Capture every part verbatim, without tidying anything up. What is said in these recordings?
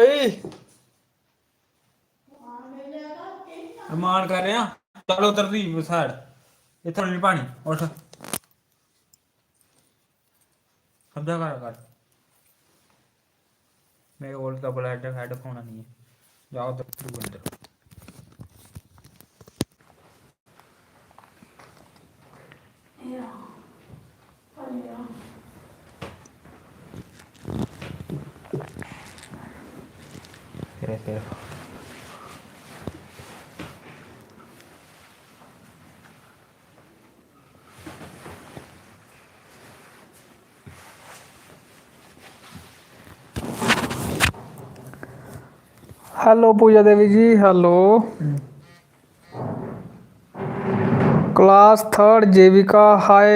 ए, मान कर रहे हैं। चलो उधर दी साइड, इत्थै नहीं पानी। उठ, समझा कर कर। मेरे कोल डबल हेड हेडफोन नहीं है। जाओ उधर, तू अंदर। हेलो पूजा देवी जी, हेलो। क्लास थर्ड जेविका, हाय।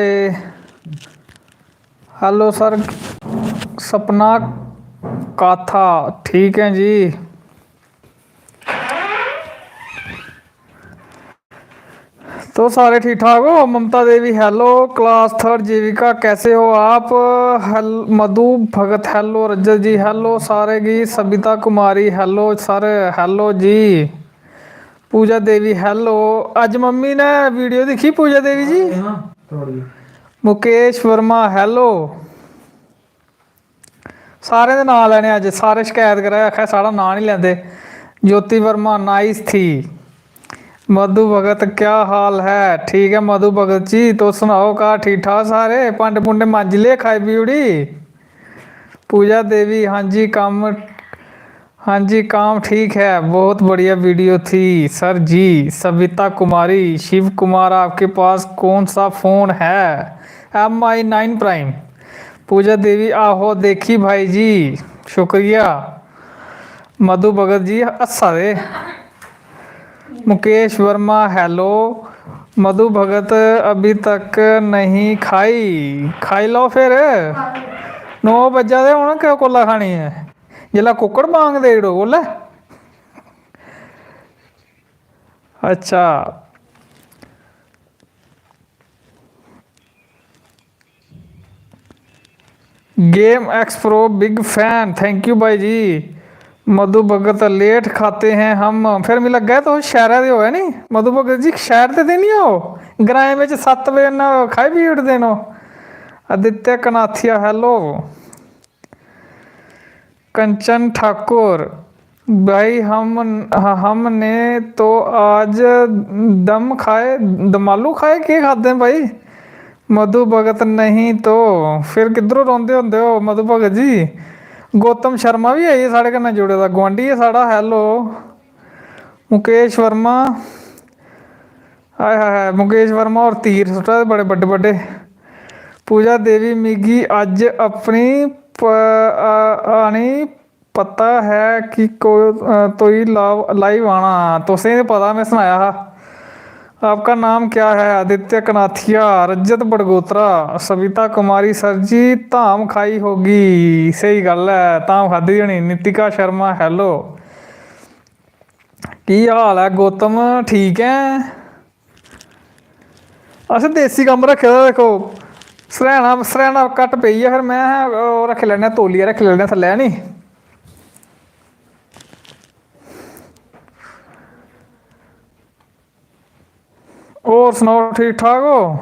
हेलो सर, सपना काथा, ठीक है जी। तो सारे ठीक ठाक हो? Mamta Devi, hello. Class third Jeevika, कैसे हो आप? हेल मधु भगत, हेलो। रजत जी, हेलो। सारे गी। Sabita Kumari, hello sir. Hello ji. Puja Devi, hello. अज्ज मम्मी ने वीडियो दिक्खी, पूजा देवी जी? हाँ, थोड़ी। मुकेश वर्मा, हेलो। सारें दे नांऽ लैने अज्ज, सारे शकैत करा दे, आखा दे साढ़ा नांऽ निं लैंदे। ज्योति वर्मा, नाइस थी। मधु भगत, क्या हाल है? ठीक ऐ मधु भगत जी, तुस सनाओ, घर ठीक ठाक सारे? भांडे भूंडे मांजी ले, खाई पी ओड़ी? पूजा देवी, हाँ जी, कम्म, हाँ जी, काम ठीक है। बहुत बढ़िया वीडियो थी सर जी। सविता कुमारी, शिव कुमार, आपके पास कौन सा फ़ोन है? M I nine prime. Puja Devi, आहो देखी भाई जी, शुक्रिया। मधु भगत जी हस्सा दे। मुकेश वर्मा, हेलो। मधु भगत, अभी तक नहीं खाई, खाई लैओ फिर। नौ बज्जा दे, हून केह् कोल्लै खानी ऐ? जेल्लै कुक्कड़ बांग देई ओड़ो, ओल्लै। अच्छा। Game X pro big fan, thank U भाई जी। मधु भगत, लेट खाते हैं हम। फिर मिगी लग्गा दा तुस शैह्रा दे ओ, है नी? मधु भगत जी, शैह्र ते, ते निं ओ, ग्राएं बिच सत्त बजे नै खाई पी ओड़दे न ओह्। आदित्य कनाथिया, हेलो। कंचन ठाकुर, भाई हम, हमने तो आज दम खाए, दमालू खाए, केह् खाद्धे भाई? मधु भगत, नहीं तो फिर किद्धरों रौंह्दे होंदे ओ मधु भगत जी? गौतम शर्मा बी आई गे साढ़े कन्नै जुड़े दा, गुआंढी ऐ साढ़ा, हेलो। मुकेश वर्मा, हाय हाय हाय, मुकेश वर्मा होर तीर सुट्टा दे बड़े बड्डे बड्डे। पूजा देवी, मिगी अज्ज अपनी प-, आ-, आनी पता है कि को-, अ, तुई लाव-, लाइव आना। तुसें ते पता, में सनाया हा। आपका नाम क्या है? आदित्य कनाथिया, रजत बड़गोत्रा, सविता कुमारी, सर जी धाम खाई होगी। स्हेई गल्ल ऐ, धाम खाद्धी होनी। नितिका शर्मा, हेलो। की हाल ऐ गौतम, ठीक ऐ? असें देसी कम्म रक्खे दा, दिक्खो, सरैना, सरैना घट्ट पेई ऐ, फिर में ओह् रक्खी लैन्ने आं, तौलिया रक्खी लैन्ने आं थल्लै, है नी? होर सनाओ, ठीक ठाक ओ?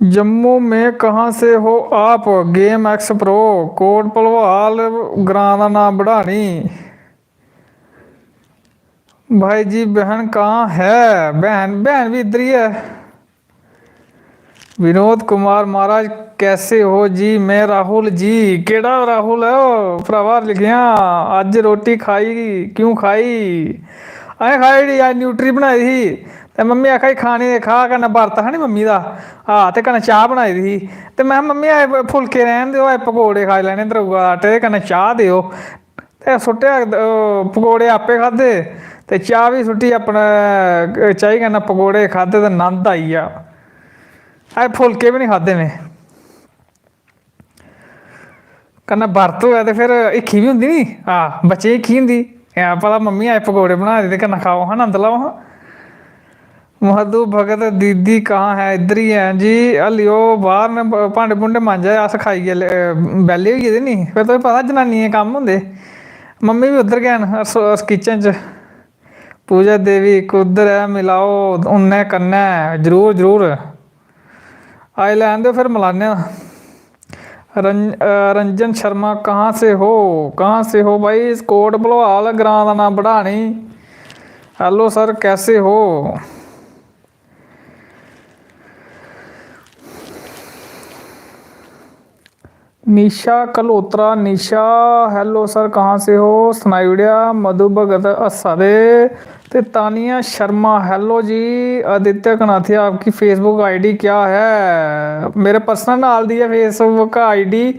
जम्मू में कहाँ से हो आप? Game X pro, Kot Bhalwal, ग्रां दा नांऽ बढ़ानी। भाई जी, बहन कहाँ है? बहन, बहन भी इद्धर ही है। विनोद कुमार महाराज, कैसे हो जी? मैं राहुल जी। केड़ा राहुल ऐ ओ भ्रावा लिखेआ? अज्ज रोटी खाई क्यों खाई? असें खाई ओड़ी, अज्ज न्यूट्री बनाई दी ही ते मम्मी आखा दी, "खानी ते खा।" कन्नै बर्त हा नी मम्मी दा, हां, ते कन्नै चाह् बनाई दी ही। ते में, "मम्मी, अज्ज फुलके रैह्न देओ, अज्ज पकौड़े खाई लैने द्रौआ दा आटे दे, कन्नै चाह् देओ।" ते सुट्टेआ, अ, पकौड़े आपे खाद्धे ते चाह् बी सुट्टी अपने, अ, चाही कन्नै पकौड़े खाद्धे ते नंद आई गेआ। अज्ज फुलके बी निं खाद्धे में। कन्नै बर्त होऐ ते फिर हिक्खी बी होंदी नी, हां, बच्चें दी हिक्खी होंदी। ऐ, पता मम्मी अज्ज पकौड़े बनाए दे ते कन्नै खाओ हां, नंद लैओ हां। मधु भगत दीदी कहाँ है? इद्धर ही है जी। हल्ली ओह् बाहर न, ब-, भांडे भूंडे मांजा दे, अस खाइयै ले-, अ, बेह्ले होई गेदे नी। फिर तुसें पता जनानियें दे कम्म होंदे। मम्मी बी उद्धर गै न, रसो-, किचन च। पूजा देवी कुद्धर ऐ? मिलाओ उन्नै कन्नै। जरूर, जरूर। आई लैन देओ, फिर मलाने आं। रं-, अ, रंजन शर्मा, कहाँ से हो? कहाँ से हो भाई? कोट भलवाल, ग्रां दा नांऽ बड़ानी। हेलो सर, कैसे हो? निशा कल्होत्रा, निशा, हेलो सर, कहाँ से हो? सनाई ओड़ेआ। मधु भगत हस्सा दे। ते तानिया शर्मा, हेलो जी। आदित्य कनाथिया, आपकी Facebook ID क्या है? मेरे पर्सनल नाल दी ऐ Facebook ID,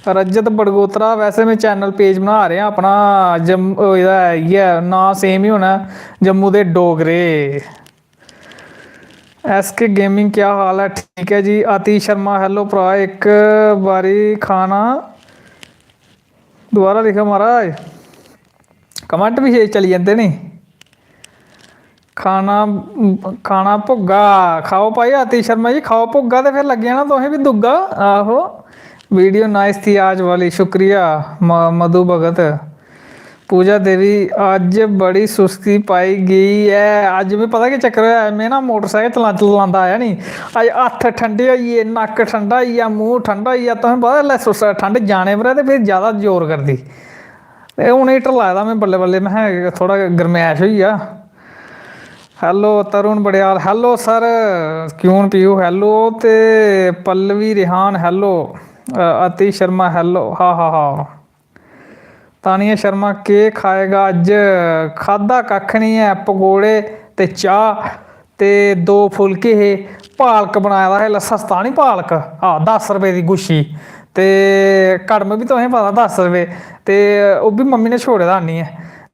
रजत बड़गोत्रा। वैसे में चैनल पेज बना रेहा अपना, जम्मू, एह्दा ऐ, इ'यै नांऽ सेम ही होना, जम्मू दे डोगरे। एस के गेमिंग, क्या हाल ऐ? ठीक ऐ जी। आतिश शर्मा, हेलो भ्राऽ, इक बारी खाना दोबारा लिखो महाराज, कमेंट बी चली जंदे नी। खाना, खाना भुग्गा खाओ भाई आतिश शर्मा जी, खाओ भुग्गा ते फिर लग्गी जाना तुसें बी दुग्गा। आहो, वीडियो नाइस थी आज वाली, शुक्रिया म-, मधु भगत। पूजा देवी, अज्ज बड़ी सुस्ती पाई गेई ऐ। अज्ज में पता केह् चक्कर होआ, में ना मोटरसाइकल चला-, चलांदा आया नी, अज्ज हत्थ ठंडे होई गे, नक्क ठंडा होई गेआ, मूंह् ठंडा होई गेआ। तुसें पता जिसलै सुस-, ठंड जाने पर ऐ ते फिर ज्यादा जोर करदी। ते हून हीटर लाए दा में बल्लें बल्लें, में थोह्ड़ा गरमैश होई गेआ। Hello Tarun Badyal, hello sir, क्यून पीयू, हेलो ते पल्लवी रिहान, हेलो, अ, अति शर्मा, हेलो, हा हा हा। तानिया शर्मा, केह् खाएगा अज्ज? खाद्धा कक्ख निं ऐ, पकौड़े ते चाह् ते दो फुलके हे। पालक बनाए दा हा, इसलै सस्ता निं पालक, हां, दस रपेऽ दी गुच्छी। ते कड़म बी तुसें पता, दस रपेऽ। ते ओह् बी मम्मी ने छोड़े दा आनियै।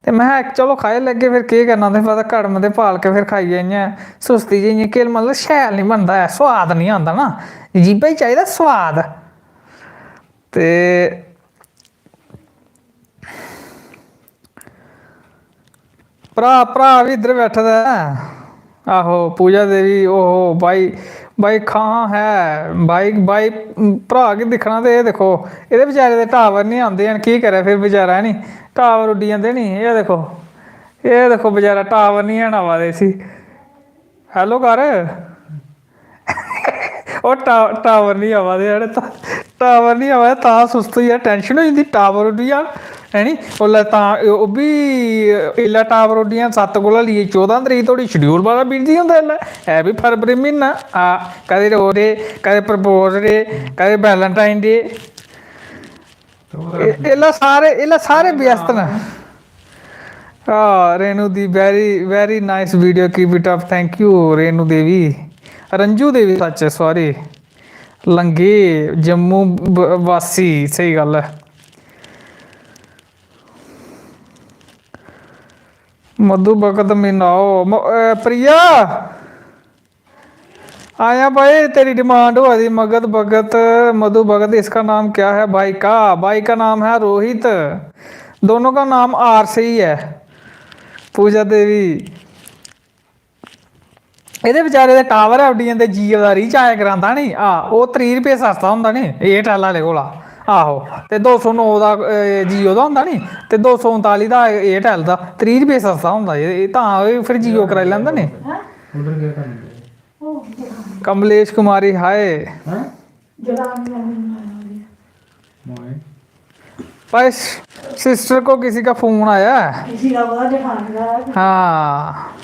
ते में आखेआ, "चलो, खाई लैगे, फिर केह् करना?" तुसें पता, कड़म ते पालक फिर खाइयै इ'यां सुस्ती जेही, इ'यां केह्, मतलब, शैल निं बनदा ऐ, सोआद निं आंदा ना, जीह्बा गी चाहिदा सोआद। ते भ्राऽ, भ्राऽ बी इद्धर बैठे दा ऐ। आहो, पूजा देवी, ओहो, भाई, भाई कहाँ है? भाई, भाई, भ्राऽ गी दिक्खना ते एह् दिक्खो, एह्दे बेचारे दे टावर निं आंदे हैन, केह् करै फिर बेचारा, है नी? टावर उड्डी जंदे नी, एह् दिक्खो, एह् दिक्खो बेचारा, टावर निं हैन आवा दे इसी। हेलो कर। ओह् टा-, टावर निं आवा दे, अड़े, टा-, टावर निं आवा दे, तां सुस्त होई जा, टैंशन होई जंदी, टावर उड्डी जान, है नी? उसलै तां ओह् बी, इसलै टावर उड्डी जान, सत्त कोला लेइयै चौदां तरीक धोड़ी schedule बड़ा busy होंदा इसलै, है बी फरवरी म्हीना, आ, कदें rose day, कदें propose day, कदें Valentine day। ए-, एल्लै सारे, एल्लै सारे व्यस्त न। हां, रेणु दी very, very nice video, keep it up, thank you Renu Devi, Ranju Devi, सच, sorry, लंगे जम्मू ब-, वासी, स्हेई गल्ल ऐ। मधु भगत मिनाओ, म-, अ, प्रिया। आया भाई, तेरी demand होआ दी, मगध भगत, मधु भगत, इसका नाम क्या है भाई का? भाई का नाम है रोहित, दोनों का नाम आर से ही है। पूजा देवी, एह्दे बेचारे दे टावर ऐ उड्डी जंदे, जियो दा recharge करांदा नी, आ, ओह् त्रीह् रपेऽ सस्ता होंदा नी, Airtel आह्ले कोला, आहो, ते दो सौ नौ दा, ए, जियो दा होंदा नी, ते दो सौ उनताली दा Airtel दा, त्रीह् रपेऽ सस्ता होंदा, एह्, एह् तां एह् फिर जियो कराई लैंदा नी। उधर केह् करना? कमलेश कुमारी, हाय। हैं? भाई, सिस्टर को किसी का फोन आया है? किसी का हुआ, जेठानी का है। हाँ,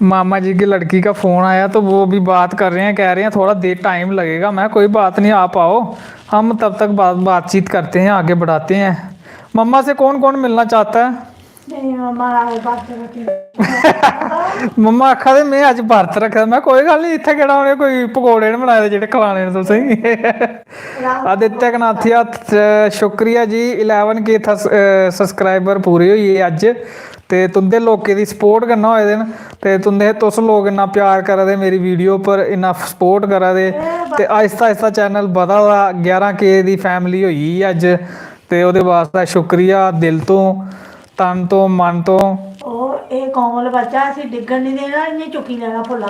मामा जी की लड़की का फोन आया, तो वो भी बात कर रहे हैं, कह रहे हैं थोड़ा देर टाइम लगेगा। मैं, कोई बात नहीं, आप आओ, हम तब तक बात, बातचीत करते हैं, आगे बढ़ाते हैं। मम्मा से कौन कौन मिलना चाहता है? नहीं, मम्मा, बर्त रक्खे। मम्मा आखा दे, "में अज्ज बर्त रक्खे दा।" में, "कोई गल्ल नहीं, इत्थै केह्ड़ा उ'नें कोई पकौड़े न बनाए दे जेह्ड़े खलाने न तुसेंगी।" आदित्य कनाथिया, थ-, शुक्रिया जी, eleven K थस-, अ, subscriber पूरे होई गे अज्ज, ते तुं'दे लोकें दी support कन्नै होए दे न, ते तुं'दे, तुस लोक इन्ना प्यार करा दे मेरी video पर, इन्ना support करा दे, ते आहिस्ता आहिस्ता channel बधा दा, ग्यारह K दी family होई गेई अज्ज, ते ओह्दे बास्तै शुक्रिया दिल तों, तन तों, मन तों। एह् कोमल बच्चा, इसी डिग्गन निं देना, इ'यां चुक्की लैना फुल्ला।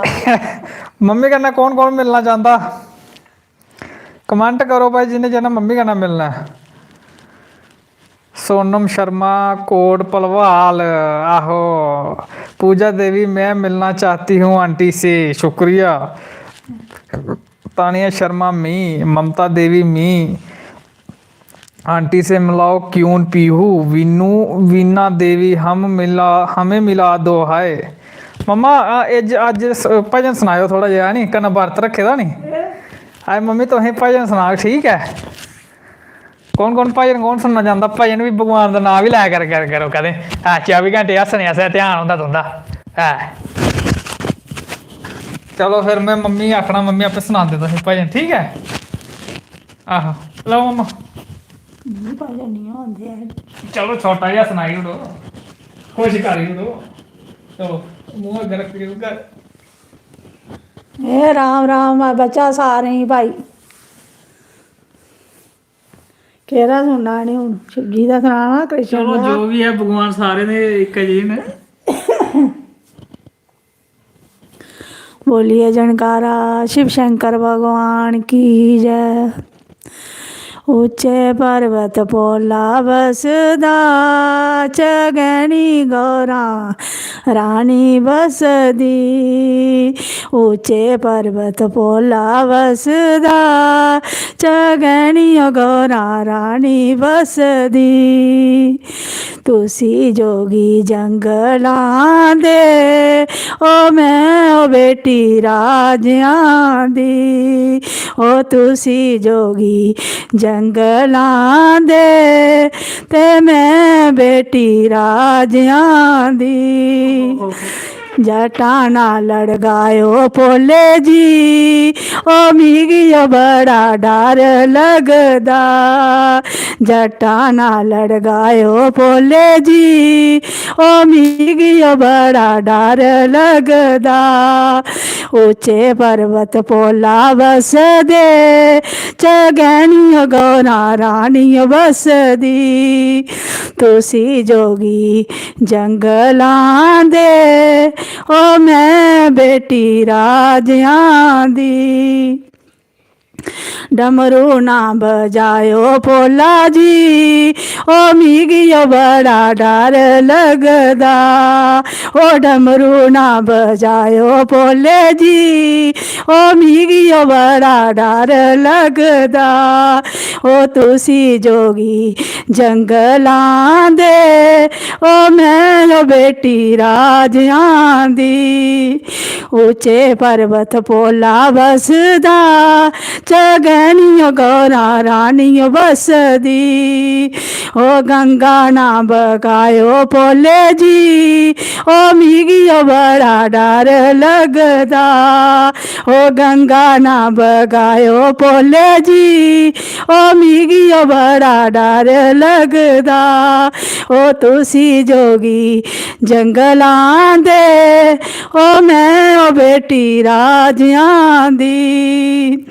मम्मी कन्नै कौन कौन मिलना चांह्दा? कमेंट करो भाई, जिन्ने जिन्ने मम्मी कन्नै मिलना ऐ। सोनम शर्मा, कोट भलवाल, आहो। पूजा देवी, मैं मिलना चाहती हूँ आंटी से, शुक्रिया। तानिया शर्मा, मी। ममता देवी, मी। आंटी से मिलाओ क्यून पीहू। वीनू, वीना देवी, हम मिला, हमें मिला दो हाय। मम्मा, आ, अज्ज, अज्ज स-, भजन सनाएओ थोह्ड़ा जेहा, है नी? कन्नै बर्त रक्खे दा नी? अज्ज मम्मी तुसें भजन सनाग, ठीक ऐ? कौन कौन भजन, कौन सुनना चांह्दा? भजन बी भगवान दा नांऽ बी लै कर, कर करो कदें। आ, चौबी घैंटे हस्सने आस्तै ध्यान होंदा तुं'दा। ऐ, चलो फिर, में मम्मी गी आखना, मम्मी आपे सनांदे तुसें भजन, ठीक ऐ? आहो, लैओ मम्मा। मिगी भजन निं औंदे हैन। चलो, छोटा जेहा सनाई ओड़ो, खुश करी ओड़ो। चलो, मूंह अग्गें रक्खी ओड़ो। ए राम राम ऐ बच्चा सारें गी भाई। केह्ड़ा सुनना इ'नें हून? शिवजी दा सनाना, कृष्ण चलो, दा? जो बी ऐ, भगवान सारें दे इक्कै जेह् न। बोलिए जयकारा शिव शंकर भगवान की जय। उच्चे पर्वत पोला बसदा, चगैनी गौरा रानी बसदी। उच्चे पर्वत पोला बसदा, चगैनी गौरा रानी बसदी। तुसी जोगी जंगलां दे, ओ मैं ओ बेटी राजेआं दी। ओ तुसी जोगी जंगलां दे, ते मैं बेटी राजेआं दी। जट्टां ना लड़कायो भोले जी, ओ मिगी ओ बड़ा डर लगदा। जट्टां ना लड़कायो भोले जी, ओ मिगी ओ बड़ा डर लगदा। उच्चे पर्वत पोला बसदे, चगैनी गौरा रानी बसदी। तुसी जोगी जंगलां दे, ओ मैं बेटी राजेआं दी। डमरू ना बजायो भोला जी, ओ मिगी ओ बड़ा डर लगदा। ओ डमरू ना बजायो भोले जी, ओ मिगी ओ बड़ा डर लगदा। ओ तुसी जोगी जंगलां दे, ओ मैं ओ बेटी राजेआं दी। उच्चे पर्वत पोला बसदा, चगैनी गौरा रानी बसदी। ओ गंगा ना बगायो भोले जी, ओ मिगी ओ बड़ा डर लगदा। ओ गंगा ना बगायो भोले जी, ओ मिगी ओ बड़ा डर लगदा। ओ तुसी जोगी जंगलां दे, ओ मैं ओ बेटी राजेआं दी।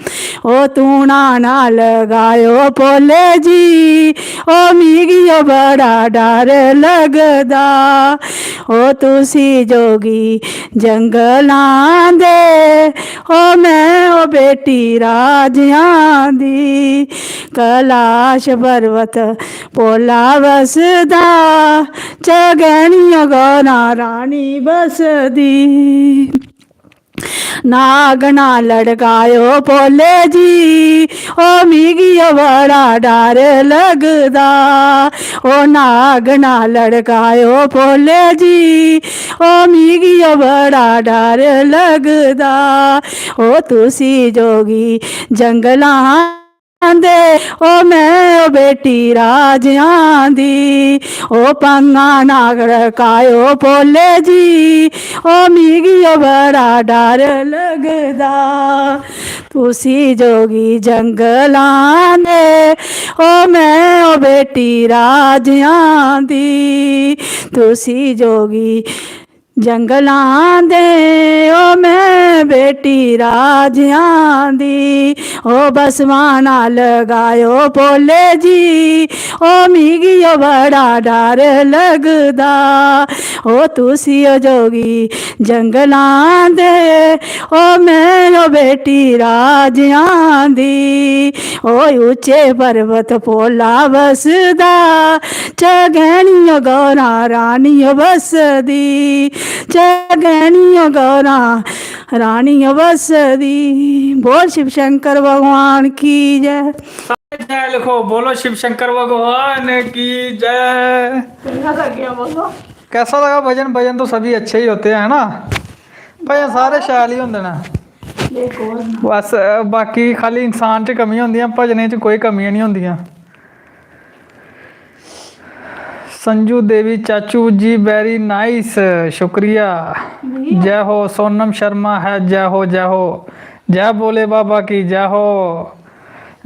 ओ तूना ना लगायो भोले जी, ओ मिगी ओ बड़ा डर लगदा। ओ तुसी जोगी जंगलां दे, ओ मैं ओ बेटी राजेआं दी। कलाश पर्वत पोला बसदा, चगैनी गौरा रानी बसदी। नाग ना लड़कायो भोले जी, ओ मिगी ओ बड़ा डर लगदा। ओ नाग ना लड़कायो भोले जी, ओ मिगी ओ बड़ा डर लगदा। ओ तुसी जोगी जंगलां दे, ओ मैं ओ बेटी राजेआं दी। ओ पंगा ना लड़कायो भोले जी, ओ मिगी ओ बड़ा डर लगदा। तुसी जोगी जंगलां दे, ओ मैं ओ बेटी राजेआं दी। तुसी जोगी जंगलां दे ओ मैं बेटी राजेआं दी, ओ बसवाना लगायो भोले जी, ओ मिगी ओ बड़ा डर लगदा। ओ तुसी ओ जोगी जंगलां दे, ओ मैं ओ बेटी राजेआं दी, ओ उच्चे पर्वत भोला बसदा, चगैनी ओ गौरा रानी ओ बसदी, चगैनी ओ गौरा रानी ओ बसदी। बोल शिव शंकर भगवान की जय। जय लिखो, बोलो शिव शंकर भगवान की जय। कैसा लग गया बोलो। कैसा लगा भजन? भजन तो सभी अच्छे ही होते हैं, है ना? भजन सारे शैल ही होंदे न। बस अ, बाकी खाली इंसान च कमियां होंदियां, भजनें च कोई कमियां नहीं होंदियां। संजू देवी चाचू जी, वेरी नाइस, शुक्रिया। जय हो। सोनम शर्मा है, जय हो, जय हो। जय भोले बाबा की जय हो।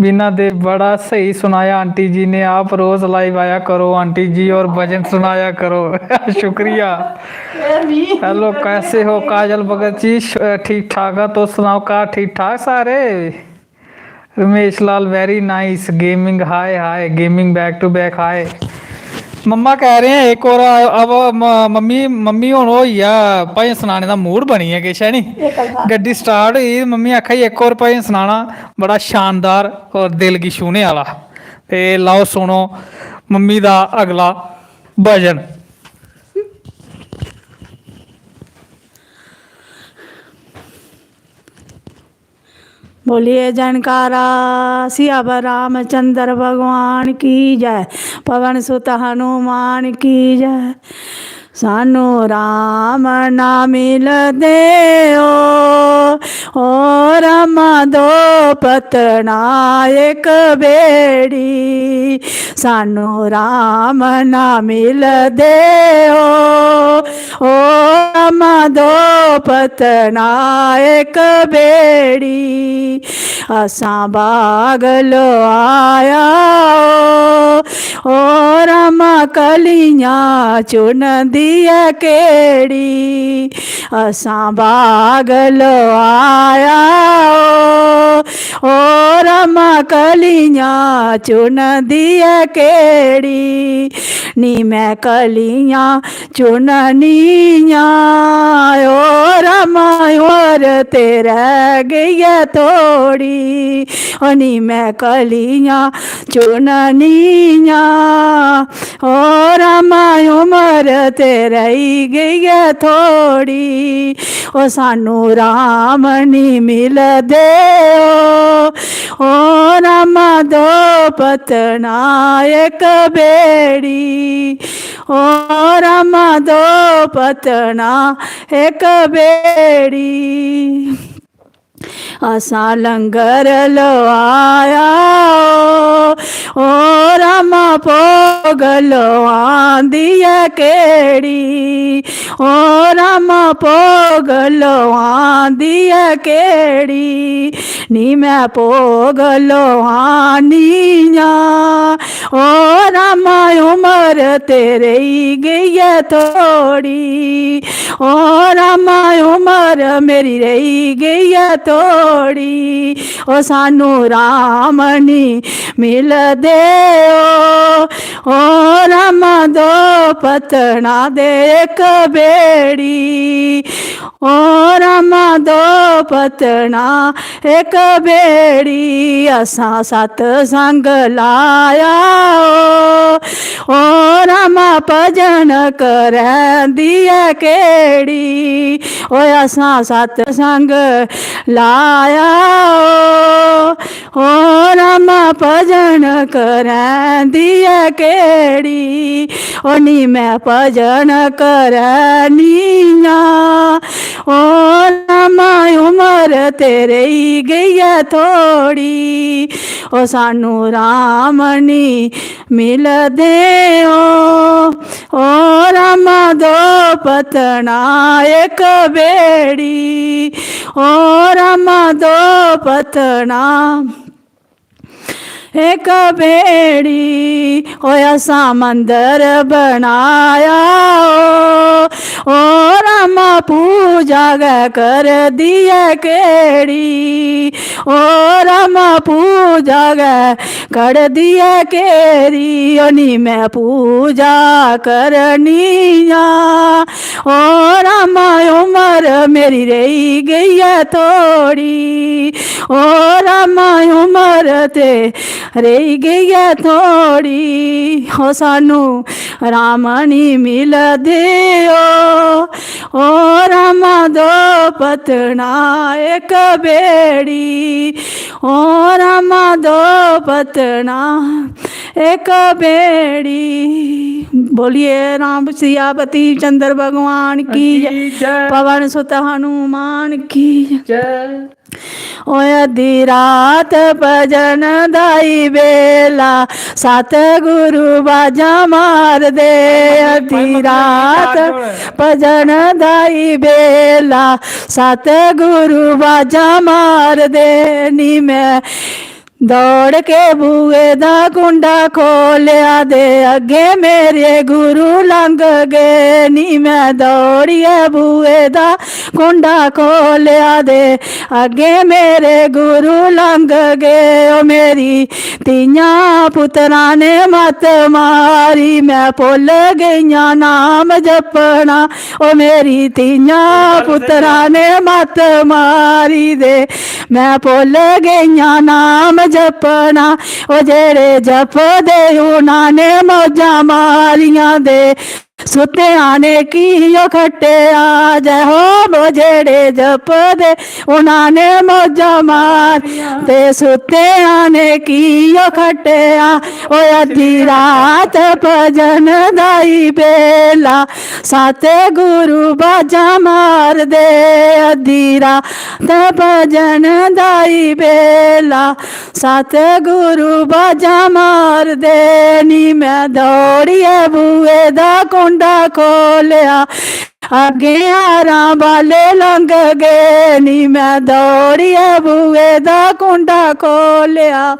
बीना देवी, बड़ा स्हेई सुनाया आंटी जी ने, आप रोज लाइव आया करो आंटी जी और भजन सुनाया करो। शुक्रिया। हेलो, कैसे हो काजल भगत जी? श- ठीक ठाक है, तुस सनाओ, घर ठीक ठाक सारे? Ramesh Lal, very nice. Gaming, hi hi. Gaming, back to back, hi. मम्मा कह रहे हैं एक और, अब म- मम्मी मम्मी हुन होई गेआ भजन सनाने दा मूड बनी गेआ किश, है नी? गड्डी स्टार्ट होई गेई, मम्मी आखा दी इक होर भजन सनाना, बड़ा शानदार और दिल गी छूहने आह्ला। ते लैओ सुनो मम्मी दा अगला भजन। बोलिए जनकारा सियावर रामचंद्र भगवान की जय, पवन सुत हनुमान की जय। सानू राम ना मिलदे ओ, ओ रामा दो पतना एक बेड़ी। सानू राम ना मिलदे ओ, ओ रामा दो पतना एक बेड़ी। असां बाग लोआया ओ, ओ रामा कलियां चुनदी ऐ केड़ी। असां बाग लोआया ओ, ओ रामा कलियां चुनदी ऐ केड़ी। नी मैं कलियां चुननियां, ओ रामा उमर ते रह गई ऐ थोड़ी। ओ नी मैं कलियां चुननियां, ओ रामा उमर ते रही गई ऐ थोड़ी। ओ सानू राम नी मिलदे ओ, ओ रामा दो पतना एक बेड़ी। ओ रामा दो पतना एक बेड़ी। असां लंगर लोआया ओ, ओ रामा भोग लोआंदी ऐ केड़ी। ओ रामा भोग लोआंदी ऐ केड़ी। नी मैं भोग लोआनियां, ओ रामा उमर ते रेही गई ऐ थोड़ी। ओ रामा उमर मेरी रेही गई ऐ थोड़ी। ओ सानू राम नी मिलदे ओ, ओ रामा दो पतना दे एक बेड़ी। ओ रामा दो पतना एक बेड़ी। असां सतसंग लाया ओ, ओ रामा भजन करैंदी ऐ केड़ी। ओ असां सतसंग लाया ओ, ओ रामा भजन करैंदी ऐ केड़ी। ओ नी मैं भजन करनियां, ओ रामा उमर ते रेही गई ऐ थोड़ी। ओ सानू राम नी मिलदे ओ, ओ रामा दो पतना एक बेड़ी। ओ रामा दो पतना इक बेड़ी, ओ असां मंदर बनाया ओ, ओ रामा पूजा गै करदी ऐ केड़ी, ओ रामा पूजा गै करदी ऐ केड़ी, ओ नी मैं पूजा करनी आ। ओ रामा उमर मेरी रेही गई ऐ थोड़ी, ओ रामा उमर ते रेही गई ऐ थोड़ी, ओ सानू राम नी मिलदे ओ, ओ रामा दो पतना इक बेड़ी, ओ रामा दो पतना इक बेड़ी। बोलिए राम सियापति चंद्र भगवान की जय। की जय। पवन सुत हनुमान की जय। जय। ओ अद्धी रात भजन दाई बेला, सतगुरु बाजा मार दे। अद्धी रात भजन दाई बेला, सतगुरु बाजा मार दे। नी मैं दौड़ के बूए दा कुंडा खोलिया दे, अग्गे मेरे गुरु लंघ गए। नी मैं दौड़िए बूए दा कुंडा खोलिया दे, अग्गे मेरे गुरु लंघ गए। ओ मेरी धियां पुत्तरां ने मत मारी, मैं भुल्ल गईयां नाम जपना। ओ मेरी धियां पुत्तरां ने मत मारी दे, मैं भुल्ल गईयां नाम जपना। ओ जेड़े जपदे उन्हां ने मौजां मारियां दे, सुत्तेआं ने की ओ खट्टेआ। जय हो। ओ जेड़े जपदे उन्हां ने मौजां मारियां ते सुत्तेआं ने की ओ खट्टेआ। ओ अद्धी रात भजन दाई बेला, सतगुरु बाजा मार दे। अद्धी रात भजन दाई बेला, सतगुरु बाजा मार दे। नी मैं दौड़िए बूए दा कुंडा खोलिया, अग्गे हारां बाले लंघ गए। नी मैं दौड़िए बूए दा कुंडा खोलिया,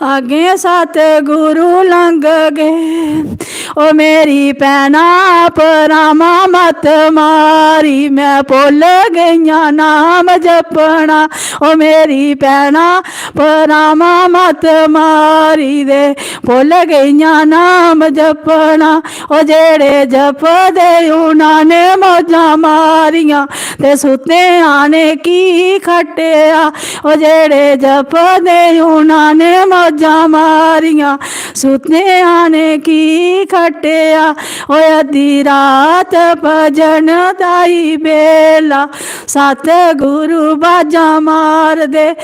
अग्गे सतगुरु लंघ गए। ओ मेरी भैना परामा मत मारी, मैं भुल्ल गईयां नाम जपना। ओ मेरी भैना परामा मत मारी दे, भुल्ल गईयां नाम जपना। ओ जेड़े जपदे उन्हां ने मौजां मारियां, ते सुत्तेआं ने की खट्टेआ। ओ जेड़े जपदे उन्हां ने मौजां मारियां, सुत्तेआं ने की खट्टेआ। ओ अद्धी रात भजन दाई बेला, सतगुरु बाजां मारदे।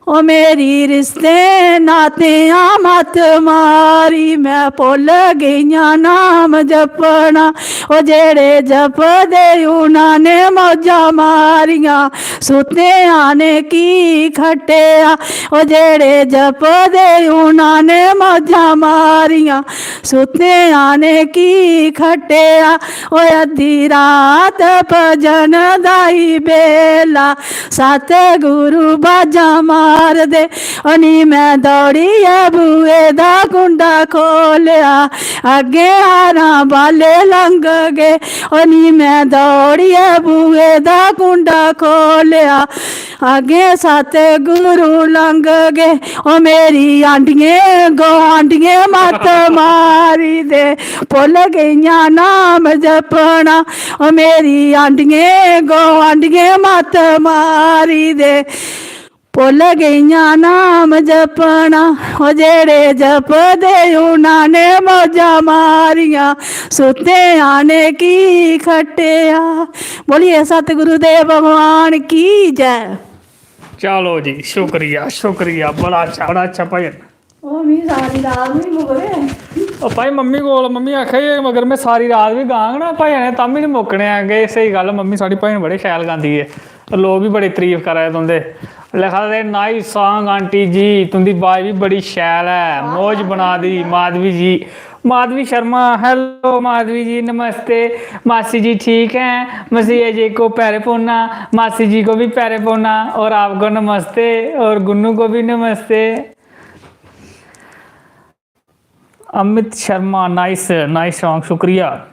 ओ मेरी रिश्ते नातेआं मत मारी, मैं भुल्ल गईयां नाम जपना। ओ जेड़े जपदे उन्हां ने मौजां मारियां, सुत्तेआं ने की खट्टेआ। ओ जेड़े जपदे उन्हां ने मौजां मारियां, सुत्तेआं ने की खट्टेआ। ओ अद्धी रात भजन दाई बेला, सतगुरु बाजां मारदे। ओ नी मैं दौड़ियै बूहे दा कुंडा खोलेआ, अग्गें हारां बाले लंघ गे। ओ नी मैं दौड़ियै बूहे दा कुंडा खोलेआ, अग्गें सतगुरु लंघ गे। ओ मेरी आंडियें गुआंढियें मत मारी दे, भुल्ल गईयां नाम जपना। ओ मेरी आंडियें गुआंढियें मत मारी दे, भुल्ल गईयां नाम जपना। ओ जेड़े जपदे उन्हां ने मौजां मारियां, सुत्तेआं ने की खट्टेआ। बोलिए सतगुरु देव भगवान की जय। चलो जी, शुक्रिया, शुक्रिया, बड़ा अच्छा, बड़ा अच्छा भजन। ओह् मिगी सारी रात बी निं मुकदे। ओ भाई, मम्मी कोल, मम्मी आखा दी, "मगर में सारी रात बी गांग ना भजन, तां बी निं मुक्कने हैन।" के स्हेई गल्ल, मम्मी साढ़ी भजन बड़े शैल गांदी ऐ, ते लोक बी बड़ी तारीफ करा दे तुं'दे। लिखा दे, "Nice song आंटी जी, तुं'दी बाज बी बड़ी शैल ऐ, मौज बना दी।" माधवी जी, माधवी शर्मा, hello माधवी जी, नमस्ते। मासी जी ठीक हैं? मसीहा जी को पैरे पौना, मासी जी को भी पैरे पौना, और आपको नमस्ते, और गुन्नू को भी नमस्ते। Amit Sharma, nice, nice song, शुक्रिया।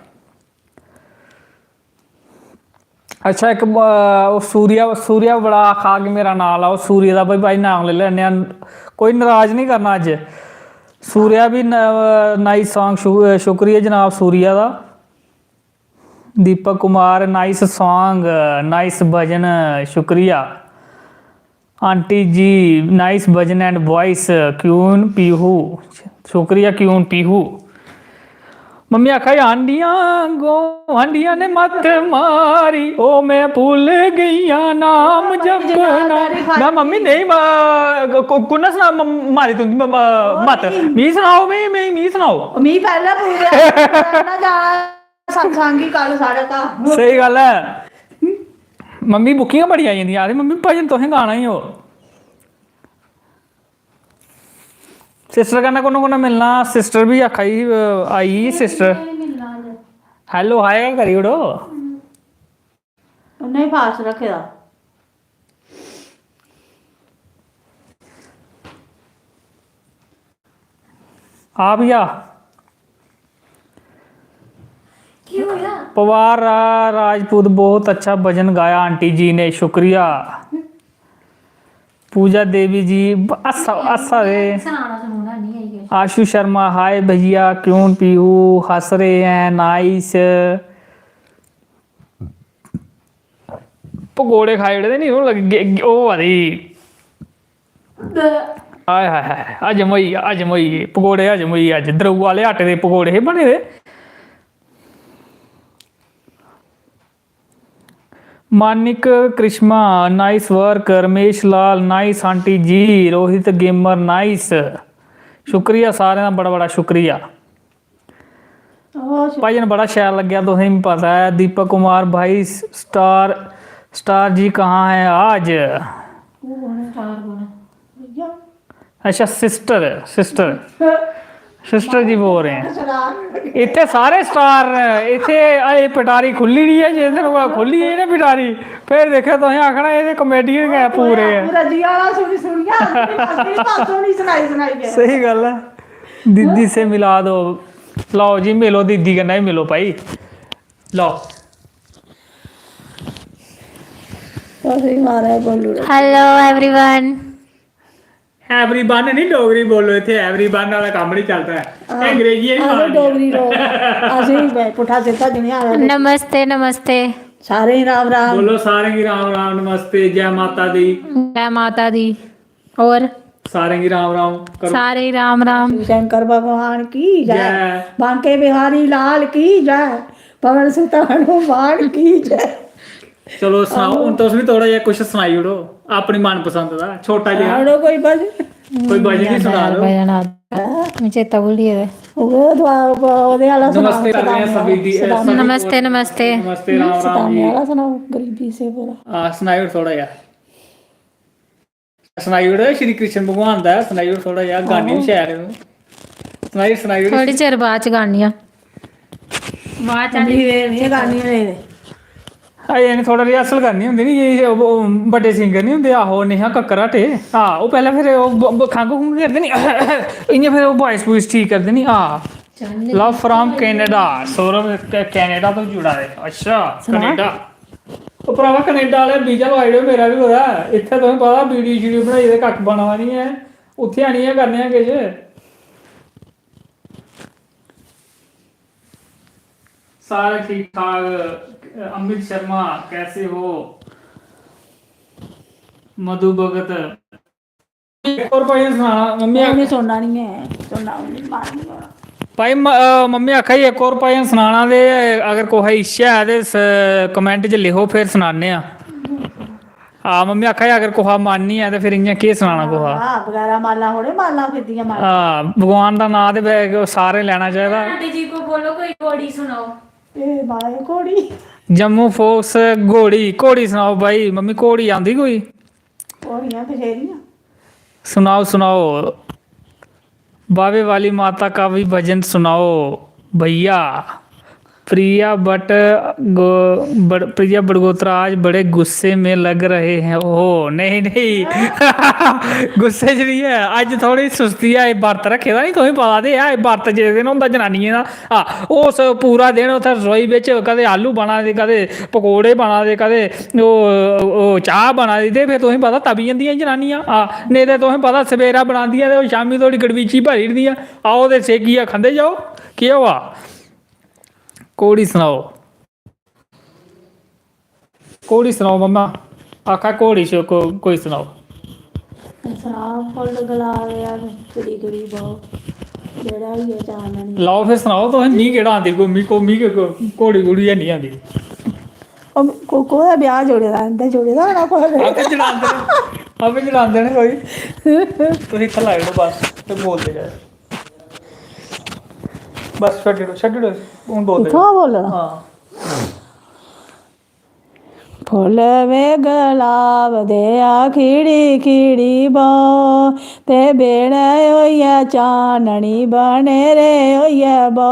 अच्छा, इक, अ, ओह् सूर्या, सूर्या बड़ा आखा कि मेरा नांऽ लैओ, सूर्या दा भाई, भाई नांऽ लेई लैन्ने आं, कोई नराज निं करना अज्ज। सूर्या बी न-, नाइस सॉन्ग, शु-, शुक्रिया जनाब सूर्या दा। Deepak Kumar, nice song, nice भजन, शुक्रिया। आंटी जी, नाइस भजन एंड वॉइस, क्यून पीहू, शुक्रिया क्यून पीहू। मम्मी आखा दी, "आंडियां गो, आंडियां ने मत मारी, ओ मैं भूल गईयां नाम जपना।" मैं, "मम्मी, नेईं, मा-, कु-, कु'न्नै सना-, म-, मारी तुं'दी म-, म-, मत? मी सनाओ, मी, मी, मी सनाओ।" मी पैह्लें पूरे ना जा सत्संग ही कल साढ़े घर। स्हेई गल्ल ऐ। मम्मी बुकिंगां बड़ियां आई जंदियां, आखदे, "मम्मी, भजन तुसें गाना ही हो।" सिस्टर कन्नै कु'न कु'न मिलना? सिस्टर बी आखा दी, अ, आई गेई सिस्टर। हेलो, हाय गै करी ओड़ो। उ'न्नै ही फास्ट रक्खे दा। आ भैया। केह् होआ? पवार रा-, राजपूत, बहुत अच्छा भजन गाया आंटी जी ने, शुक्रिया। पूजा देवी जी, ब-, हस्सा, हस्सा दे। सनाना सनूना निं आई किश। आशु शर्मा, हाय भैया, क्यों पीहू हंस रहे हैं, नाइस। पकौड़े खाई ओड़े दे नी, ओह् लग्गे, ओह् होआ दी। हाय, हाय, हाय, हजम होई गेआ, हजम होई गे। पकौड़े हजम होई गे अज्ज। द्रऊ आह्ले आटे दे पकौड़े हे बने दे। Manik Karishma, nice work। Ramesh Lal, nice aunty ji. Rohit gamer, nice। शुक्रिया सारें दा, बड़ा, बड़ा शुक्रिया। ओह् अच्छा। भजन बड़ा शैल लग्गेआ तुसें गी पता ऐ। दीपक कुमार भाई, स्टार, स्टार जी कहाँ है आज? ओह् कौन है? स्टार कौन है? भैया। अच्छा, सिस्टर, सिस्टर। सिस्टर जी बोल रहे हैं। इत्थे सारे स्टार न, इत्थे अजें पटारी खुल्ली नहीं है, जिस दिन ओह् खुल्ली है ना पटारी, फिर देखो तुसें आखना एह् ते comedian गै पूरे ऐ। पूरा जी आह्ला सुनी सुनियै असें बस इ'यै सुनी सनाई सनाइयै। सही गल्ल ऐ। दीदी से मिला दो। लाओ जी, मिलो, दीदी कन्नै बी मिलो भाई। लाओ। तुस बी महाराज बोली ओड़ो। Hello everyone। Everyone नहीं, डोगरी बोलो, इत्थे everyone आह्ला कम्म नहीं चलदा ऐ। हां, अंग्रेजी नहीं अस मारनी। डोगरी लोक, असें बी पुट्ठा सिद्धा जनेहा आखदे। नमस्ते, नमस्ते। सारें गी राम राम। बोलो सारें गी राम राम, नमस्ते, जय माता दी। जय माता दी। और? सारें गी राम राम करो। सारें गी राम राम। शिव शंकर भगवान की जय। जय। बांके बिहारी लाल की जय। पवन सुत हनुमान की जय। चलो सनाओ, हून तुस बी थोह्ड़ा जेहा कुछ सनाई ओड़ो, अपनी मनपसंद दा, छोटा जेहा। सनाई ओड़ो कोई भजन। कोई भजन ही सुना दो। भजन आ, मिगी चेता भुल्ली गेदा। ओह् दुआ, ओह्दे आह्ला सनाओ, नमस्ते कर रहे हैं सदाम सभी दी, आह्ला। सभी नमस्ते, को। नमस्ते। नमस्ते, राम, राम सदाम जी। आह्ला सनाओ, गरीबी से बोला। हां, सनाई ओड़ थोह्ड़ा जेहा। सनाई ओड़, श्री कृष्ण भगवान दा सनाई ओड़ थोह्ड़ा जेहा, गानी बी आहो। शैल ऐ तूं। सनाई, सनाई ओड़। थोह्ड़ी चिर बाद च गानी आं। बाद च अगली बार में गानी होने। अजें इ'नें थोह्ड़ा rehearsal करनी होंदी नी, एह् ओह् बड्डे singer निं होंदे, आहो, नेहा कक्कर हटे। हां, ओह् पैह्लें फिर ओह् ब-, ब-, खंघ खुंघ करदे नी, इ'यां फिर ओह् voice वूइस ठीक करदे नी। हां। Love from Canada, सौरभ क-, Canada तो जुड़ा है। अच्छा, सुना। Canada। ओह् भ्रावा, कनेडा आह्ले visa लोआई ओड़ेओ मेरा बी कुतै। इत्थै तुसें पता, video शीडियो बनाइयै ते कक्ख बना दा निं ऐ। उत्थै आनियै करने आं किश। सारे ठीक ठाक। अमित शर्मा, कैसे हो? मधु भगत। इक होर भजन सनाना, मम्मी। उ'नें सुनना निं ऐ, सुनना उ'नें मार निं होना। भाई, म-, अ, मम्मी आखा दी इक होर भजन सनाना, ते अगर कुसै इच्छा ऐ ते स-, comment च लिखो, फिर सनाने आं। हां, मम्मी आखा दी अगर कुसै मन निं ऐ ते फिर इ'यां केह् सनाना कुसै? हां, बगैरा मालां थोह्ड़े मालां फिरदियां मालां। हां, भगवान दा नांऽ ते ब-, सारें लैना चाहिदा। आंटी जी को बोलो कोई घोड़ी सुनाओ। ए माए घोड़ी। जम्मू फोक्स घोड़ी, घोड़ी सनाओ भाई, मम्मी घोड़ी आंदी कोई? घोड़ियां बथेरियां। सुनाओ, सुनाओ। बावे वाली माता का भी भजन सुनाओ भैया। प्रिया बट गो-, बड़-, प्रिया बड़गोत्रा आज बड़े गुस्से में लग रहे हैं। ओह, नहीं, नहीं। गुस्से च नहीं है, अज्ज थोड़ी सुस्ती ऐ। एह् बर्त रक्खे दा नी, तुसें पता ते ऐ, एह् बर्त जिस दिन होंदा जनानियें दा। आ, उस पूरा दिन उत्थै रसोई बिच कदें आलू बना दे, कदें पकौड़े बना दे, कदें ओह्, ओह् चाह् बना दी, ते फिर तुसें पता तपी जंदियां जनानियां। आ, नेईं ते तुसें पता सवेरा बनांदियां ते ओह् शामीं धोड़ी गड़बीची भरी ओड़दियां। आओ ते सेकियै खंदे जाओ। केह् होआ? घोड़ी सनाओ, घोड़ी सनाओ मम्मा, आखा घोड़ी च को-, कोई सनाओ। सनाओ फुल्ल गलाब यार, खिड़ी खिड़ी बो, जेह्ड़ा होई गेआ चाननी। लाओ फिर सनाओ तुस, मी केह्ड़ा आंदी, कोई मी, को-, मी के-, को-, घोड़ी घोड़ी है नहीं आंदी। ओह् को-, कोह्दा ब्याह् जुड़े दा, इं'दा जुड़े दा होना कुसै दे। आपे जड़ांदे न, आपे जड़ांदे न कोई। तुस इत्थै लाई ओड़ो बस, ते बोलदे जाओ। बस छड्डी ओड़ो, छड्डी ओड़ो, हून बोलदे इत्थुआं जाओ। बोलना? हां। फुल्ल वे गलाब दे आ खिड़ी खिड़ी बो, ते बेड़ै होइयै चाननी बनेरे होइयै बो।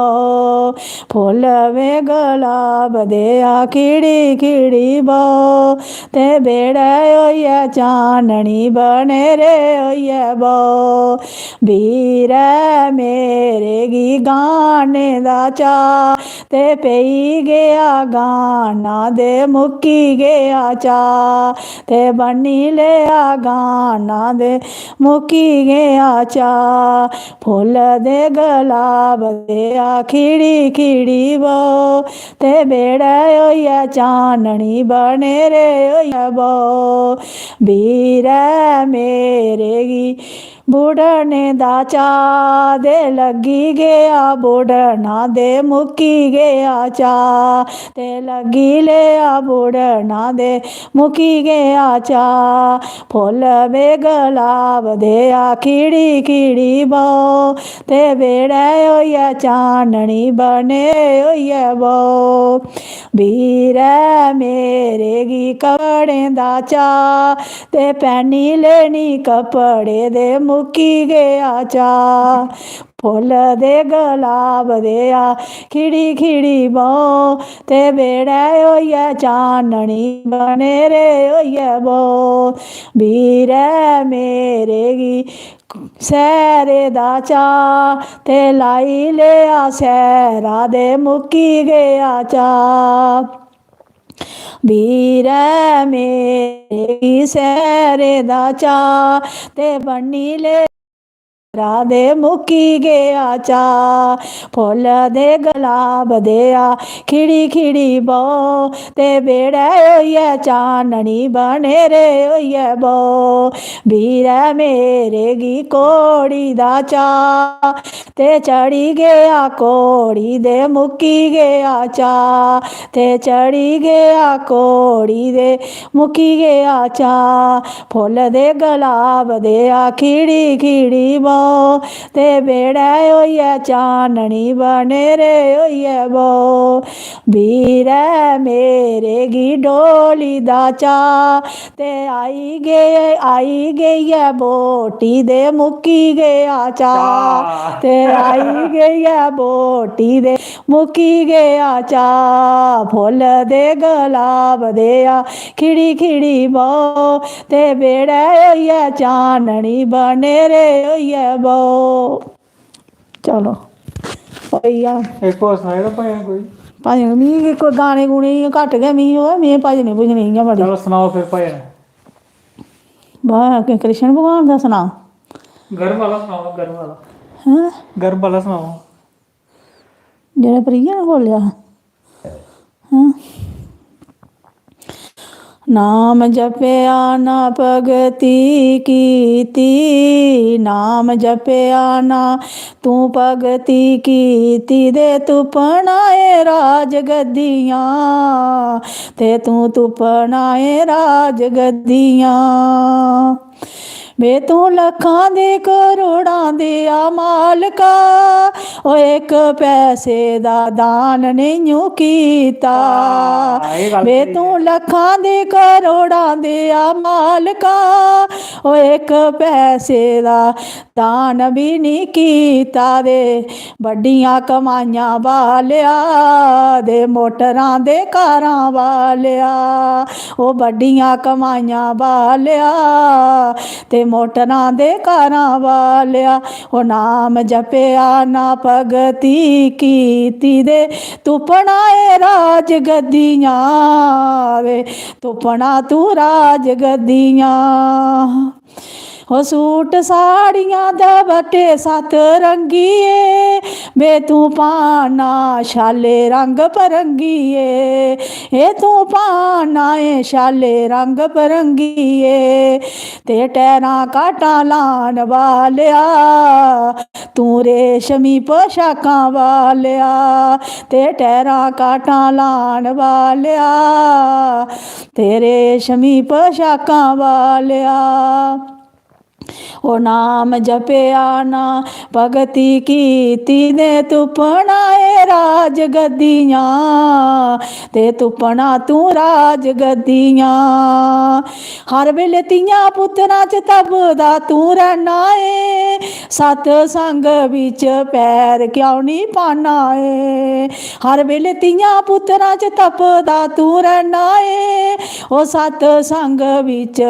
फुल्ल वे गलाब दे आ खिड़ी खिड़ी बो, ते बेड़ै होइयै चाननी बनेरे होइयै बो। बीरै मेरे गी गाने दा चाऽ, ते पेई गेआ गाना दे मुक्की गेआ चाऽ, ते बन्नी लेआ गाना दे मुक्की गेआ चाऽ। फुल्ल दे गलाब दे आ खिड़ी खिड़ी बो, ते बेड़ै होइयै चाननी बनेरे होइयै बो। बीरै मेरे गी बुड़ने दा चाऽ, ते लग्गी गेआ बुड़ना ते मुक्की गेआ चाऽ, ते लग्गी लेआ बुड़ना ते मुक्की गेआ चाऽ। फुल्ल वे गलाब दे आ खिड़ी खिड़ी बो, ते बेड़ै होइयै चाननी बने होइयै बो। बीरै मेरे गी कपड़ें दा चाऽ, ते पैनी लेनी कपड़े दे मुक्की गेआ चाऽ। फुल्ल दे गलाब दे आ खिड़ी खिड़ी बो, ते बेड़ै होइयै चाननी बनेरे होइयै बो। बीरै मेरे गी सैरे दा चाऽ, ते लाई लेआ सैरा दे मुक्की गेआ चाऽ। बीरै मेरे गी सैरे दा चाऽ, ते बन्नी ले रा दे मुक्की गेआ चाऽ। फुल्ल दे गलाब दे आ खिड़ी खिड़ी बो, ते बेड़ै होइयै चाननी बनेरे होइयै बो। बीरै मेरे गी घोड़ी दा चाऽ, ते चढ़ी गेआ घोड़ी दे मुक्की गेआ चाऽ, ते चढ़ी गेआ घोड़ी दे मुक्की गेआ चाऽ। फुल्ल दे गलाब दे आ खिड़ी खिड़ी बो, ते बेड़ै होइयै चाननी बनेरे होइयै बो। बीरै मेरे गी डोली दा चाऽ, ते आई गे, आई गेई ऐ बोटी दे मुक्की गेआ चाऽ। चाऽ। ते आई गेई ऐ बोटी दे मुक्की गेआ चाऽ। फुल्ल दे गलाब दे आ खिड़ी खिड़ी बो, ते बेड़ै होइयै चाननी बनेरे होइयै बो। चलो, होई गेआ। इक होर सनाई ओड़ो भजन कोई। भजन, मिगी कोई गाने गूने इ'यां घट्ट गै, मिगी ओह्, मिगी भजने भुजने इ'यां बड़े। चलो, सनाओ फिर भजन। वाह, कि कृष्ण भगवान दा सनाओ? गर्व आह्ला सनाओ, गर्व आह्ला। हैं? गर्व आह्ला सनाओ। जेह्ड़ा प्रिया ने बोलेआ हा। हैं? नाम जपेआ ना भगती कीती, नाम जपेआ ना तूं भगती कीती, ते तुप्पना ऐ राज गद्दियां, ते तूं तुप्पना ऐ राज गद्दियां। वे तूं लक्खां दे करोड़ां देआ मालका, ओ इक पैसे दा दान नेइयों कीता। हां, एह् गल्ल वे स्हेई तूं ऐ। लक्खां दे करोड़ां देआ मालका, ओ इक पैसे दा दान भी नी कीता। दे बड्डियां कमाइयां बालेआ, दे मोटरां दे कारां बालेआ, ओ बड्डियां कमाइयां बालेआ, ते मोटरां दे कारां बालेआ। ओ नाम जपेआ ना भगती कीती, दे तुप्पना ए राज गद्दियां, वे तुप्पना तू राज गद्दियां। ओ सूट साड़ियां दपट्टे सत्त रंगिये, वे तूं पाना शाले रंग परंगिये, ए तूं पाना ए शाले रंग परंगिये। ते टैरां काटां लान बालेआ, तूं रेशमी पोशाकां बालेआ, ते टैरां काटां लान बालेआ, ते रेशमी पोशाकां बालेआ। ओ नाम जपेआ ना भगती कीती, दे तुप्पना ए राज गद्दियां, ते तुप्पना तूं राज गद्दियां। हर बेल्लै धीयां पुत्तरां च तपदा तूं रैह्ना ए, सतसंग बिच पैर क्यों निं पाना ए। हर बेल्लै धीयां पुत्तरां च तपदा तूं रैह्ना ए, ओ सतसंग बिच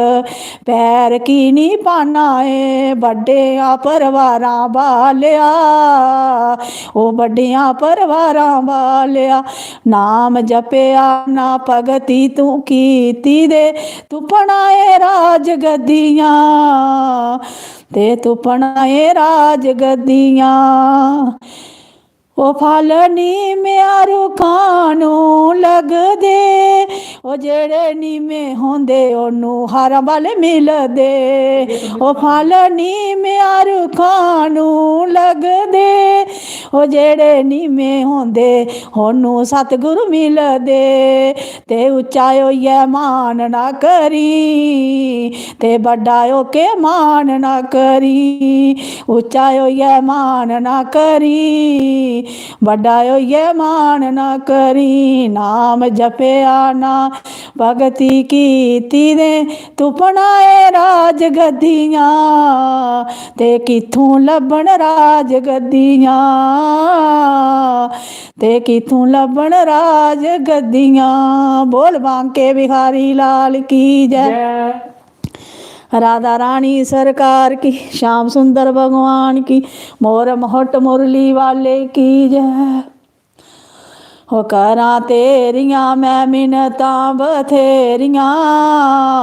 पैर की निं पाना ए। बड्डेआ परिवारां बालेआ, ओ बड्डेआ परिवारां बालेआ, नाम जपेआ ना भगती तूं कीती, दे तुप्पना ए राज गद्दियां, ते तुप्पना ए राज गद्दियां। ओ फल नीमेआ रुक्खां नू लगदे, ओ जेह्ड़े नीमे होंदे ओनू हारां बल मिलदे। ओ फल नीमेआ रुक्खां नू लगदे, ओ जेह्ड़े नीमे होंदे ओनू सतगुरु मिलदे। ते उच्चा होइयै मान ना करी, ते बड्डा होके मान ना करी। उच्चा होइयै मान ना करी, बड्डा होइयै मान ना करी। नाम जपेआ ना भगती कीती, दे तुप्पना ए राज गद्दियां, ते कित्थूं लब्भन राज गद्दियां, ते कित्थूं लब्भन राज गद्दियां। बोल बांके बिहारी लाल की जय। जय। राधा रानी सरकार की, श्याम सुंदर भगवान की, मोर मोहट मुरली वाले की जय। ओ करां तेरियां मैं मिन्नतां बथेरियां,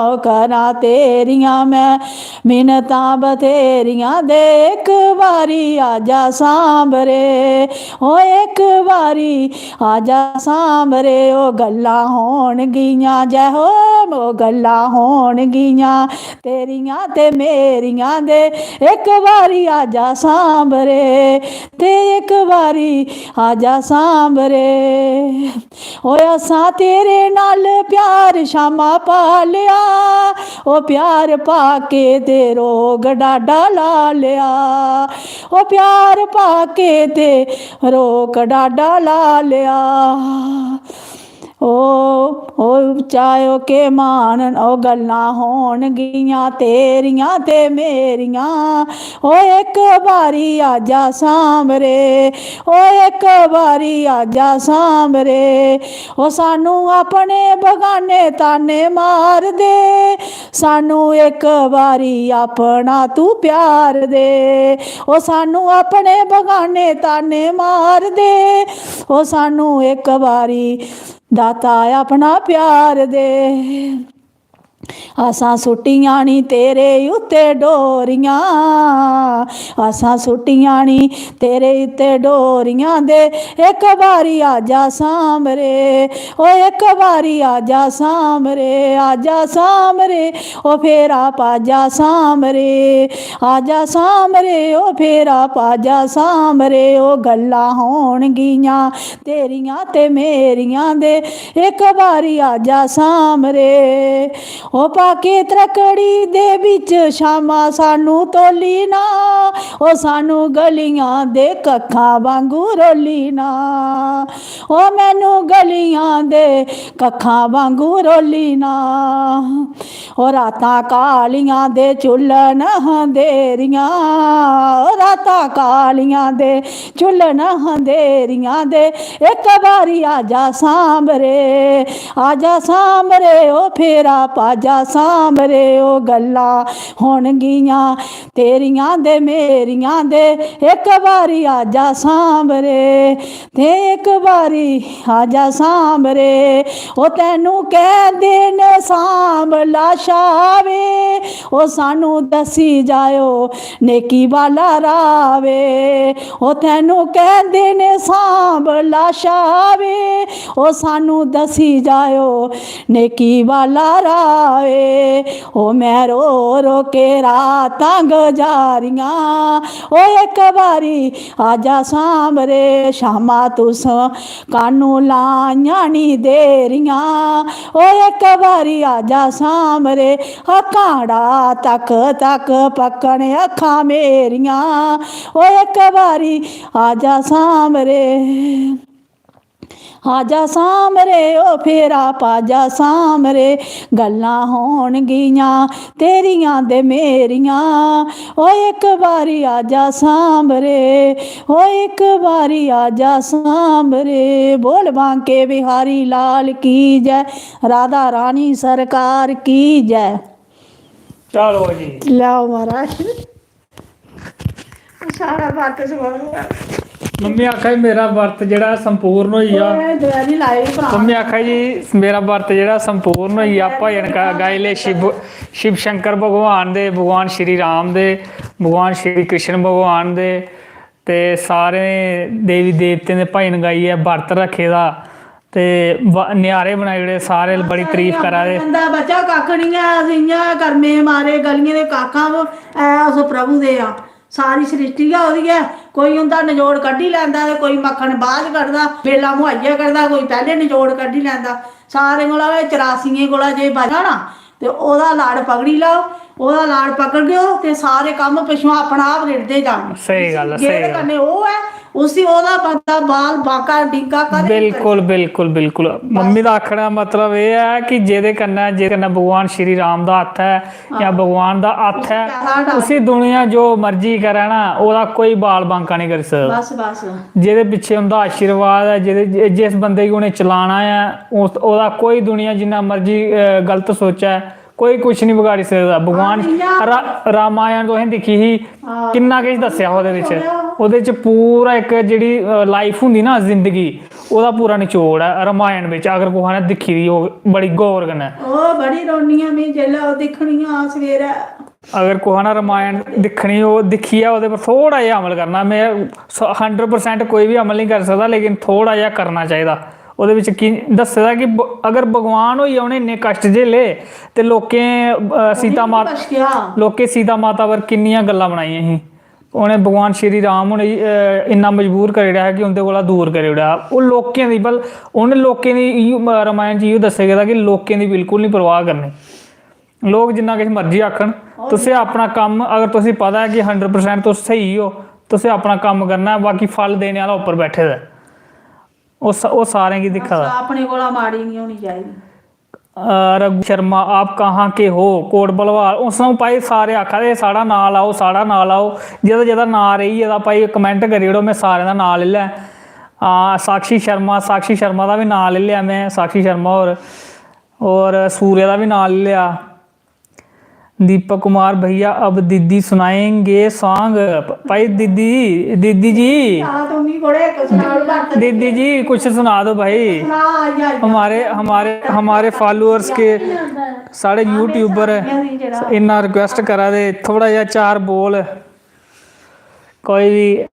ओ करां तेरियां मैं मिन्नतां बथेरियां, दे इक बारी आजा सांबरे, ओ इक बारी आजा सांबरे। ओ गल्लां होन गियां जय हो, ओ गल्लां होन गियां तेरियां ते मेरियां, दे इक बारी आजा सांबरे, ते इक बारी आजा सांबरे। ओए असां तेरे नाल प्यार शामा पालेआ, ओ प्यार पाके ते रोग डाडा ला लेआ, ओ प्यार पाके ते रोग डाडा ला लेआ। ओ, ओ उच्चा होके मान, ओ गल्लां होन गियां तेरियां ते मेरियां। ओ इक बारी आजा सांबरे, ओ इक बारी आजा सांबरे। ओ सानू अपने बगाने ताने मारदे, सानू इक बारी अपना तू प्यार दे। ओ सानू अपने बगाने ताने मारदे, ओ सानू इक बारी दाता अपना प्यार दे। असां सुट्टियां नी तेरे उत्ते डोरियां, असां सुट्टियां नी तेरे उत्ते डोरियां, दे इक बारी आजा सांबरे, ओ इक बारी आजा सांबरे, आजा सांबरे, ओ फेरा पाजा सांबरे, आजा सांबरे, ओ फेरा पाजा सांबरे। ओ गल्लां होन गियां तेरियां ते मेरियां, दे इक बारी आजा सांबरे। ओ पाके त्रकड़ी दे बिच शामा सानू तोली ना, ओ सानू गलियां दे कक्खां वांगू रोली ना, ओ मैनू गलियां दे कक्खां वांगू रोली ना। ओ रातां कालियां दे चुल्लन हंधेरियां, ओ रातां कालियां दे चुल्लन हंधेरियां दे, इक बारी आजा सांबरे, आजा सांबरे, ओ फेरा पाजा सांबरे, ओ गल्लां होनगियां तेरियां दे मेरियां दे, इक बारी आजा सांबरे, ते इक बारी आजा सांबरे। ओ तैनू कहंदे न सांबला शावे, ओ सानू दसी जायो नेकी वाला रावे। ओ तैनू कहंदे ने सांबला शावे, ओ सानू दसी जायो नेकी वाला रावे। ओ मैं रो रो के रातां गुजारियां, ओ इक बारी आजा सांबरे, शामा तुस कानू लाइयां नी देरियां, ओ इक बारी आजा सांबरे, आ कांड़ा तक तक पक्कन अक्खां मेरियां, ओ इक बारी आजा सांबरे, आजा सांबरे, ओ फेरा पाजा सांबरे, गल्लां होनगियां तेरियां ते मेरियां, ओ इक बारी आजा सांबरे, ओ इक बारी आजा सांबरे। बोल बांके बिहारी लाल की जय, राधा रानी सरकार की जय। चलो जी। लैओ महाराज। सारा बर्त सफल होआ। मम्मी आखा दी, "मेरा बर्त जेह्ड़ा संपूर्ण होई गेआ।" ओए, दपैह्री लाई भ्राऽ। मम्मी आखा दी, "मेरा बर्त जेह्ड़ा संपूर्ण होई गेआ।" भजन गा-, गाई ले शिव, शिव शंकर भगवान दे, भगवान श्री राम दे, भगवान श्री कृष्ण भगवान दे, ते सारे देवी देवतें दे भजन गाइयै बर्त रक्खे दा। ते ब-, न्यारे बनाई ओड़े सारे, बड़ी तारीफ करा दे। बंदा बच्चा कक्ख निं ऐ, अस इ'यां कर्मे मारे, गलियें दे कक्ख आं, ऐ अस प्रभु दे आं। सारी सृष्टि गै ओह्दी ऐ। कोई उं'दा नचोड़ कड्ढी लैंदा ते कोई मक्खन बाद कड्ढदा, बेला मुहाइयै कड्ढदा, कोई पैह्लें नचोड़ कड्ढी लैंदा। सारें कोला, एह् चरासियें कोला जे बचना ना, ते ओह्दा लड़ पकड़ी लैओ, ओह्दा लड़ पकड़गेओ ते सारे कम्म पिच्छुआं अपने आप रिड़दे जाने। स्हेई गल्ल, स्हेई जेह्दे गल्ल। कन्नै ओह् ऐ, उसी ओह्दा बंदा बाल बांका डिंका कदें निं करी बिल्कुल, बिल्कुल, बिल्कुल। मम्मी दा आखने दा मतलब एह् ऐ कि जेह्दे कन्नै, जेह्दे कन्नै भगवान श्री राम दा हत्थ ऐ जां हां। भगवान दा हत्थ उसी ऐ, पैसा डाल। उसी दुनिया जो मर्जी करै ना, ओह्दा कोई बाल बांका निं करी सकदा। बस, बस। जेह्दे पिच्छे उं'दा आशीर्वाद ऐ, जेह्दे, जिस बंदे गी उ'नें चलाना ऐ, उस, ओह्दा कोई दुनिया जिन्ना मर्जी, अ, गलत सोचै, कोई कुछ निं बगाड़ी सकदा। भगवान हां, इ'यां रा-, रामायण तुसें दिक्खी ही, हां। किन्ना किश दस्सेआ ओह्दे बिच। सुनेआ। ओह्दे च पूरा इक जेह्ड़ी, अ, life होंदी ना, जिंदगी, ओह्दा पूरा निचोड़ ऐ रामायण बिच, अगर कुसै ने दिक्खी दी होग बड़ी गौर कन्नै। ओह् बड़ी रोनी आं में जेल्लै ओह् दिक्खनी आं सवेरै। अगर कुसै ने रामायण दिक्खनी होग, दिक्खियै ओह्दे पर थोह्ड़ा जेहा अमल करना। में स-, hundred percent कोई बी अमल निं करी सकदा, लेकिन थोह्ड़ा जेहा करना चाहिदा। ओह्दे बिच की दस्से दा कि ब-, अगर भगवान होइयै उ'नें इन्ने कश्ट झेले ते लोकें, अ, सीता उ'नें माता, बख्शेआ। लोकें सीता माता पर किन्नियां गल्लां बनाइयां ही। उ'नें भगवान श्री राम होरें गी, अ, इन्ना मजबूर करी ओड़ेआ हा कि उं'दे कोला दूर करी ओड़ेआ हा। ओह् लोकें दी, भल, उ'नें लोकें दी इ'यो, रामायण च इ'यो दस्सेआ गेदा कि लोकें दी बिल्कुल निं परवाह् करनी। लोक जिन्ना किश मर्जी आखन, तुसें अपना कम्म, अगर तुसें पता ऐ कि hundred percent तुस स्हेई ओ, तुसें अपना कम्म करना ऐ, बाकी फल देने आह्ला उप्पर बैठे दा ऐ। ओह् स-, ओह् सारें गी दिक्खा दा। अच्छा, अपने कोला माड़ी निं होनी चाहिदी। अ, रघु शर्मा, आप कहाँ के हो? कोट भलवाल। उस सनाओ भाई, सारे आखा दे, "साढ़ा नांऽ लाओ, साढ़ा नांऽ लाओ।" जेह्दा, जेह्दा नांऽ रेही गेदा भाई, comment करी ओड़ो, में सारें दा नांऽ लेई लैं। हां, साक्षी शर्मा, साक्षी शर्मा दा बी नांऽ लेई लेआ में, साक्षी शर्मा होर, होर सूर्य दा बी नांऽ लेई लेआ। दीपक कुमार, "भैया, अब दीदी सुनाएंगे song।" भाई दीदी, दीदी जी, हाँ, तुम भी बड़े कुछ सुनाओ, बात दीदी जी, कुछ सुना दो भाई। सुना, आई, आई, आई। हमारे, हमारे, हमारे followers के, साढ़े हाँ, YouTuber मैं सुनानी आं जेह्ड़ा। इन्ना request करा दे, थोड़ा जेहा चार बोल। कोई भी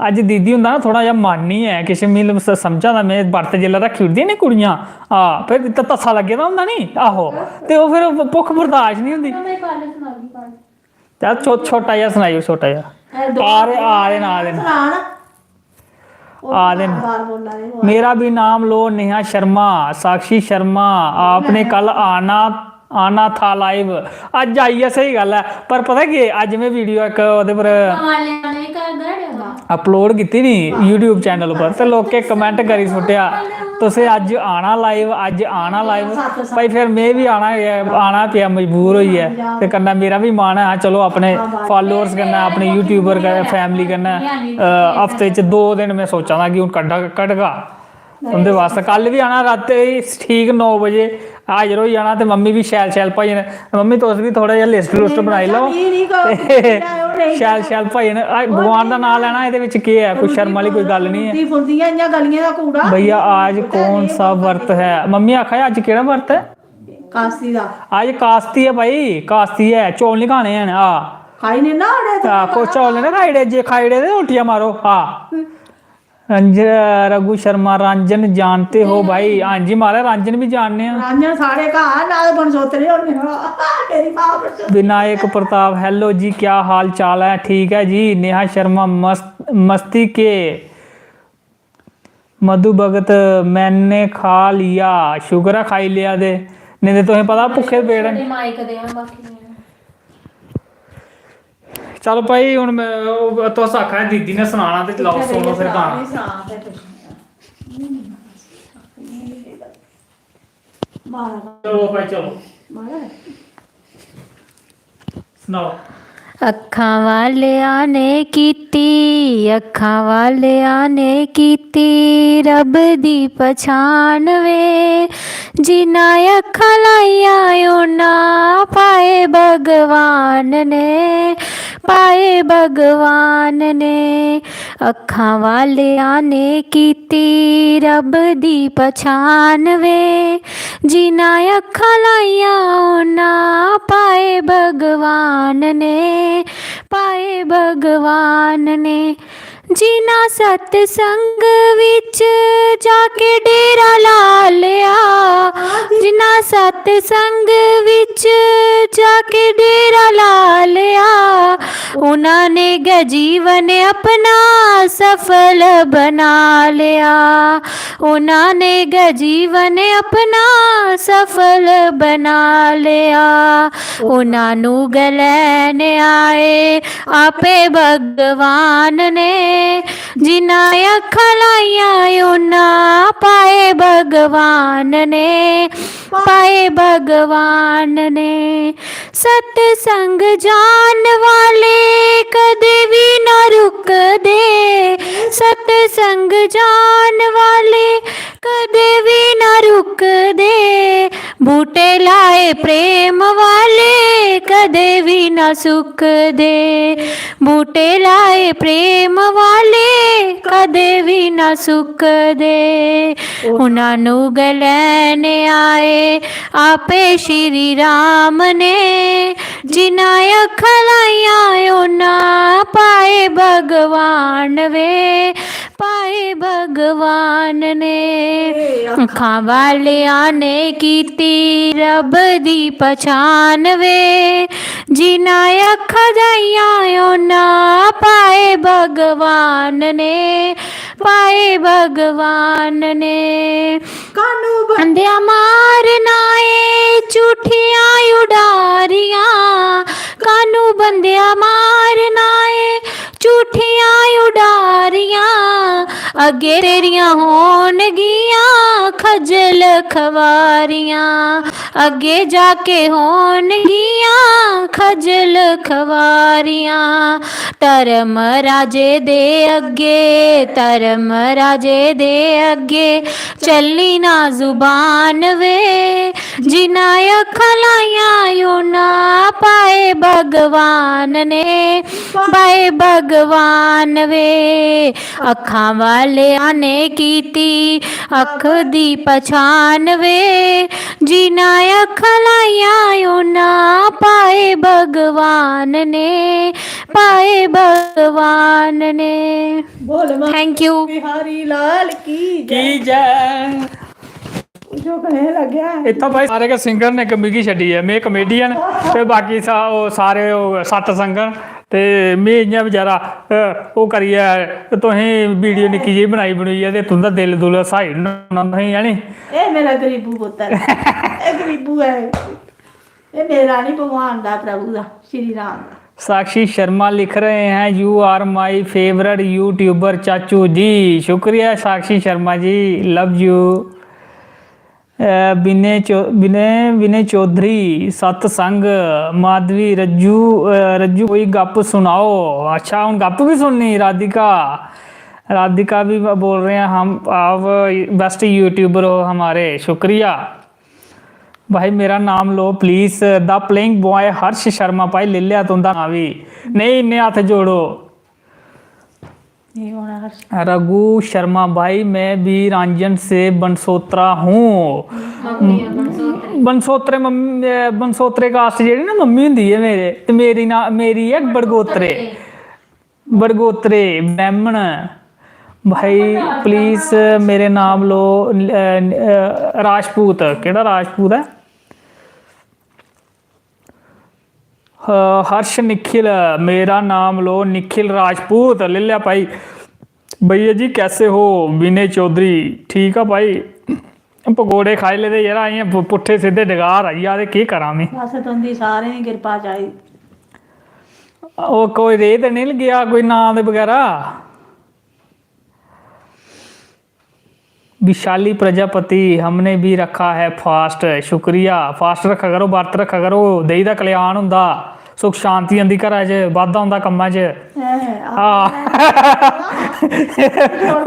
अज्ज दीदी हुंदा ना थोह्ड़ा जेहा मन निं ऐ किश, मिगी स-, समझा दा, में बर्त जेल्लै रक्खी ओड़दियां नी कुड़ियां, हां, फिर त-, तस्सा लग्गे दा होंदा नी, आहो, ते ओह् फिर भुक्ख बर्दाश्त निं होंदी। चल छो-, छोटा जेहा सनाई ओड़, छोटा जेहा। आ दे, आ दे न, आ दे न। आ दे न। मेरा भी नाम लो, नेहा शर्मा, साक्षी शर्मा, आपने कल आना आना था लाइव। अज्ज आई ऐ, स्हेई गल्ल ऐ। पर पता केह्, अज्ज में वीडियो इक ओह्दे पर अपलोड कीती नी YouTube चैनल उप्पर, ते लोकें कमेंट करी सुट्टेआ, "तुसें अज्ज आना लाइव, अज्ज आना लाइव।" भाई, फिर में बी आना गै, आना पेआ मजबूर होइयै। ते कन्नै मेरा बी मन ऐ, चलो, अपने फॉलोअर्स कन्नै, अपने यूट्यूबर कन्नै, फैमिली कन्नै, अ, हफ्ते च दो दिन में सोचा दा कि हून कड्ढा-, कड्ढगा। उं'दे बास्तै कल बी आना, रातीं ठीक नौ बजे हाजर होई जाना। ते मम्मी बी शैल शैल भजन, मम्मी, तुस बी थोह्ड़ा जेहा लिस्ट लुस्ट बनाई लैओ। शैल शैल भजन, भगवान दा नांऽ लैना, एह्दे बिच केह् ऐ? कोई शर्म आह्ली कोई गल्ल निं ऐ। भैया, आज कौन सा व्रत है? मम्मी आखा दे, अज्ज केह्ड़ा व्रत ऐ? कास्ती दा। अज्ज कास्ती ऐ भाई, कास्ती ऐ, चौल निं खाने हैन। आ, खाई ने ना, चौल निं ना खाई ओड़े, जे खाई ओड़े ते उल्टियां मारो। आ। रंज-, रघु शर्मा, रांझन जानते हो भाई? हाँ जी महाराज, रांझन भी जानने हैं। रांझन साढ़े घर, नाल बनसोतरे होने। तेरी मां बनसोतरी। विनायक प्रताप, hello जी, क्या हाल चाल है? ठीक है जी। नेहा शर्मा, मस्त, मस्ती के मधु भगत, मैंने खा लिया। शुक्र है खाई लिया ते, नेईं ते तुसें पता भुक्खे पेड़ न। माइक दे, बाकी नहीं। चलो भाई, हुन मैं, ओह्, तुस आखा दे दीदी ने सनाना ते लैओ, सुनो फिर गाना। चलो भाई, चलो। सनाओ। अक्खां वालेआ ने कीती, अक्खां वालेआ ने कीती रब दी पछान वे। जिन्ना अक्खां लाइयां उन्ना पाए भगवान ने, पाए भगवान ने। अक्खां वालेआ ने कीती रब दी पछान वे। जिन्ना अक्खां लाइयां उन्ना पाए भगवान ने, पाए भगवान ने। जिन्ना सतसंग विच जाके डेरा ला लिया, जिन्ना सतसंग विच जाके डेरा ला लिया, उन्ना ने गै जीवन अपना सफल बना लिया। उन्ना ने गै जीवन अपना सफल बना लिया। उन्ना नू गै लैने आए आपे भगवान ने। जिन्ना अक्खां लाइयां उन्ना पाए भगवान ने, पाए भगवान ने। सतसंग जान वाले कदे भी ना रुकदे, सतसंग जान वाले कदे भी ना रुकदे। बूटे लाए प्रेम वाले कदे भी ना सुकदे, बूटे लाए प्रेम वाले कदे भी ना सुकदे। उन्ना नू गै लैने आए आपे श्री राम ने। जिन्ना अक्खां लाइयां उन्ना पाए भगवान वे, पाए भगवान ने। अक्खां वालेआ ने कीती रब दी पछान वे। जिन्ना अक्खां लाइयां उन्ना पाए भगवान ने, पाए भगवान ने। कानू बंदेआ मारना ए झूठियां उडारियां, कानू बंदेआ मारना ए झूठियां उडारियां। अग्गे तेरियां होनगियां खज्जल खवारियां, अग्गे जाके होनगियां खज्जल खवारियां। धर्म राजे दे अग्गे, धर्म राजे दे अग्गे चलनी ना जुबान वे। जिन्ना अक्खां लाइयां उन्ना पाए भगवान ने, पाए भगवान वे। अक्खां वालेआ ने कीती अक्ख दी पछान वे। जिन्ना अक्खां लाइयां उन्ना पाए भगवान ने, पाए भगवान ने। बोल मां थैंक यू। बिहारी लाल की जय। की जय। जो कहने लग्या। इत्थै भाई सारे गै सिंगर ने, इक मिगी छड्डियै, में कमेडियन ते बाकी सा-, ओह् सारे ओह् सत्त संग न। ते में इ'यां बेचारा, अ, ओह् करियै तुसें वीडियो निक्की जेही बनाई बनुइयै ते तुं'दा दिल दुल स्हाई ओड़ना तुसें, है नी? एह् मेरा गरीबू पुत्तर ऐ। एह् गरीबू ऐ। ਇਹ ਮੇਰਾ ਨਹੀਂ, ਭਗਵਾਨ ਦਾ, ਪ੍ਰਭੂ ਦਾ, ਸ਼੍ਰੀ ਰਾਮ ਦਾ। साक्षी शर्मा लिख रहे हैं, U are my favourite YouTuber चाचू जी। शुक्रिया साक्षी शर्मा जी, लव यू। विनय चौ विनय विनय चौधरी, सत्संग, माधवी, रज्जू, अ, रज्जू कोई गप सुनाओ। अच्छा, हूँ गप भी सुननी। राधिका, राधिका भी बोल रहे हैं, हम आप बेस्ट यूट्यूबर हो हमारे। शुक्रिया भाई, मेरा नाम लो please. The playing boy Harsh Sharma भाई, ले लिया तुंदा नाम भी। नहीं, इन्ने हत्थ जोड़ो। ਇਹ ਹੁਣ ਹਰਸ਼ रघु शर्मा भाई, मैं भी रांझन से बनसोत्रा हूँ। बनसोत्रे मम्मी, अ, बनसोत्रे कास्ट जेह्ड़ी ना मम्मी हुंदी ऐ मेरे, ते मेरी ना, मेरी ऐ बड़गोत्रे, बड़गोत्रे ब्राह्मण। भाई प्लीज मेरे नाम लो, अ, अ, राजपूत। केह्ड़ा राजपूत ऐ? ह- हर्ष निखिल, मेरा नाम लो निखिल राजपूत। ले लिया भाई। भैया जी कैसे हो? विनय चौधरी, ठीक आ भाई। पकौड़े खाई लेदे यरा, इ'यां पु- पुट्ठे सिद्धे डकार आई जा ते केह् करां में। बस तुंदी सारें दी किरपा चाहिदी। ओह् कोई रेही ते निं गेआ कोई नांऽ दे बगैरा? विशाली प्रजापति, हमने भी रखा है फास्ट। शुक्रिया। फास्ट रखा करो, बर्त रखा करो, देही दा कल्याण होंदा, सुख शांति आंदी घरा च, बाद्धा होंदा कम्मा च। हां।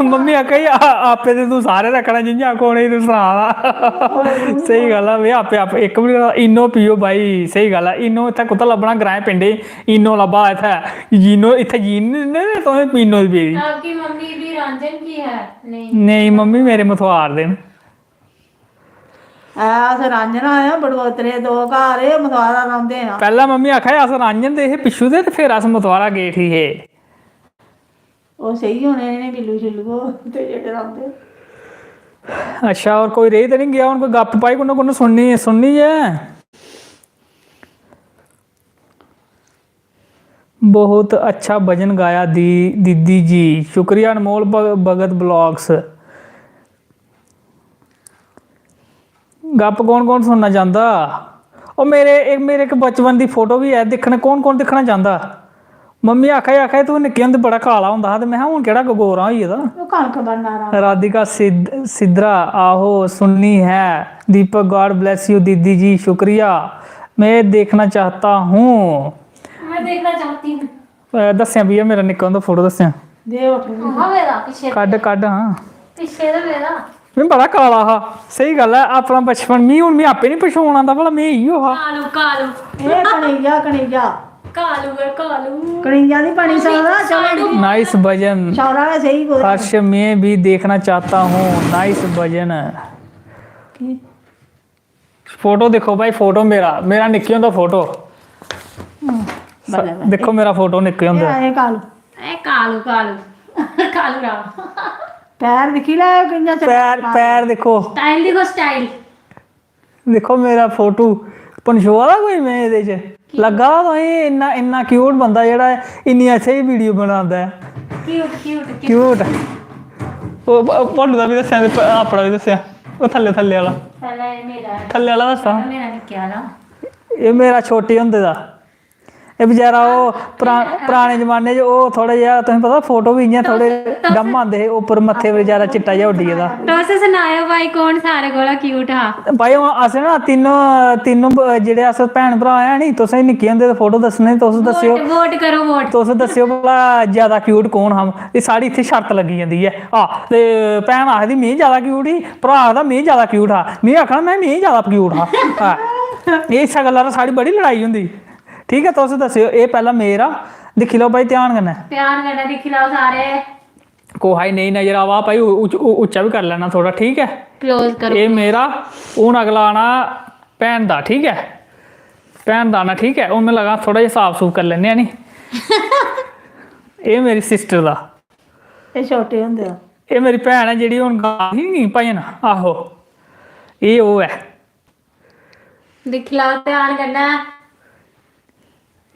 मम्मी आखा दी, "आ- आपे ते तू सारे रखना, जि'यां आखो उ'नेंगी तू सना दा।" स्हेई गल्ल ऐ भैया, आपे आपे इक बी इन्नो पियो भाई। स्हेई गल्ल ऐ, इन्नो इत्थै कुत्थै लब्भना ग्राएं पिंडें? इन्नो लब्भा दा इत्थै, जिन्नो इत्थै जीन ने तुसें इन्नो दी पेदी। आपकी मम्मी भी रांझन की है? नहीं। नेईं मम्मी, मेरे मथुआर दे न। ऐ अस रांझना आए आं, बड़ोतरे दो घर, एह् मथुआरा रौंह्दे न। पैह्लें मम्मी आखा दे अस रांझन दे हे पिच्छू दे, ते फिर अस मथुआरा गे उठी हे। ओह् सेही होने इ'नें बिल्लू शिल्लू ते जेह्ड़े रौंह्दे। अच्छा, होर कोई रेही ते निं गेआ? हून कोई गप्प पाई कु'न्नै कु'न्नै सुननी, सुननी ऐ? बहुत अच्छा भजन गाया दी दीदी जी। शुक्रिया अनमोल भ- भगत ब्लॉग्स। गप्प कौन कौन सुनना चांह्दा? ओह् मेरे इक, मेरे इक बचपन दी फोटो बी ऐ, दिक्खने, कौन कौन दिक्खना चांह्दा? मम्मी आखा दी, आखा दी, "तूं निक्के होंदे बड़ा काला होंदा हा।" ते में हा, "हून केह्ड़ा गोरा होई गेदा?" ओह् कनक बन्ना राम। राधिका सिद्ध सिद्धरा, आहो सुननी है। दीपक, God bless you दीदी जी, शुक्रिया। मैं देखना चाहता हूँ। मैं देखना चाहती हूँ। अ, दस्सेआं भैया, मेरा निक्का होंदा फोटो दस्सेआं। दे उठ। हाँ मेरा पीछे। कड्ढ कड्ढ। हां, पीछे तो मेरा। में बड़ा काला हा। स्हेई गल्ल ऐ, अपना बचपन मी हून मी आपे निं पछोन आंदा भला में इ'यो हा। कालू कालू। एह् कनेहा कनेहा। कालू है कालू। कनेहा नहीं बनी सकदा, चलो। नाइस भजन। शौरा गै सेही कोई। हर्ष, मैं भी देखना चाहता हूँ। नाइस भजन। की? फोटो दिक्खो भाई, फोटो मेरा, मेरा निक्के होंदा फोटो। बल्ले बल्ले। दिक्खो मेरा फोटो निक्के होंदे। एह् आए कालू। ए कालू कालू। कालू राम। पैर दिक्खी लैओ कि'यां चल- पैर, पैर दिक्खो, स्टाइल दिक्खो स्टाइल। दिक्खो मेरा फोटो। पंछोआ दा कोई में एह्दे च? लग्गा दा तुसें इन्ना, इन्ना क्यूट बंदा जेह्ड़ा इन्नियां स्हेई वीडियो बनांदा ऐ। Cute cute cute. ओह् ब- भोलू दा बी दस्सेआ ते प- अपना बी दस्सेआ। ओह् थल्ले, थल्ले आह्ला, पैह्लें एह् मेरा थल्ले आह्ला दस्सां। मेरा निक्के आह्ला। एह् मेरा छोटे होंदे दा। एह् बेचारा ओह् परा- पराने जमाने च ओह् थोह्ड़ा जेहा, तुसें पता, फोटो बी इ'यां थोह्ड़े डम आंदे हे, उप्पर मत्थे पर बेचारा चिट्टा जेहा उड्डी गेदा। तुस सनाओ भाई कौन सारे कोला क्यूट हा? भाई हून अस ना तिन्नो, तिन्नो ब- जेह्ड़े अस भैन भ्राऽ ऐ नी, तुसें निक्के होंदे दे फोटो दस्सने, तुस दस्सेओ। वोट करो वोट। तुस दस्सेओ भला ज्यादा क्यूट कौन हा? एह् साढ़ी इत्थै शर्त लग्गी जंदी ऐ। आ, ते भैन आखदी में ज्यादा क्यूट ही, भ्राऽ आखदा में ज्यादा क्यूट हा, में आखना में, में ज्यादा क्यूट हा। आ, एह् इस्सै गल्ला पर साढ़ी बड़ी लड़ाई होंदी। ठीक ऐ, तुस दस्सेओ, एह् पैह्ला मेरा, दिक्खी लैओ भाई ध्यान कन्नै। ध्यान कन्नै दिक्खी लैओ सारे। कुसै गी नेईं नजर आवा भाई, उ- उच- उ- उच्चा बी करी लैना थोह्ड़ा, ठीक ऐ? क्लोज करो। एह् मेरा। हून अगला आना भैन दा, ठीक ऐ? भैन दा आना, ठीक ऐ? हून में लगा थोह्ड़ा जेहा साफ सूफ करी लैन्ने आं नी। एह् मेरी सिस्टर दा। एह् छोटे होंदे दा। एह् मेरी भैन ऐ जेह्ड़ी हून गा दी नी भजन, आहो, एह् ओह् ऐ। दिक्खी लैओ ध्यान कन्नै।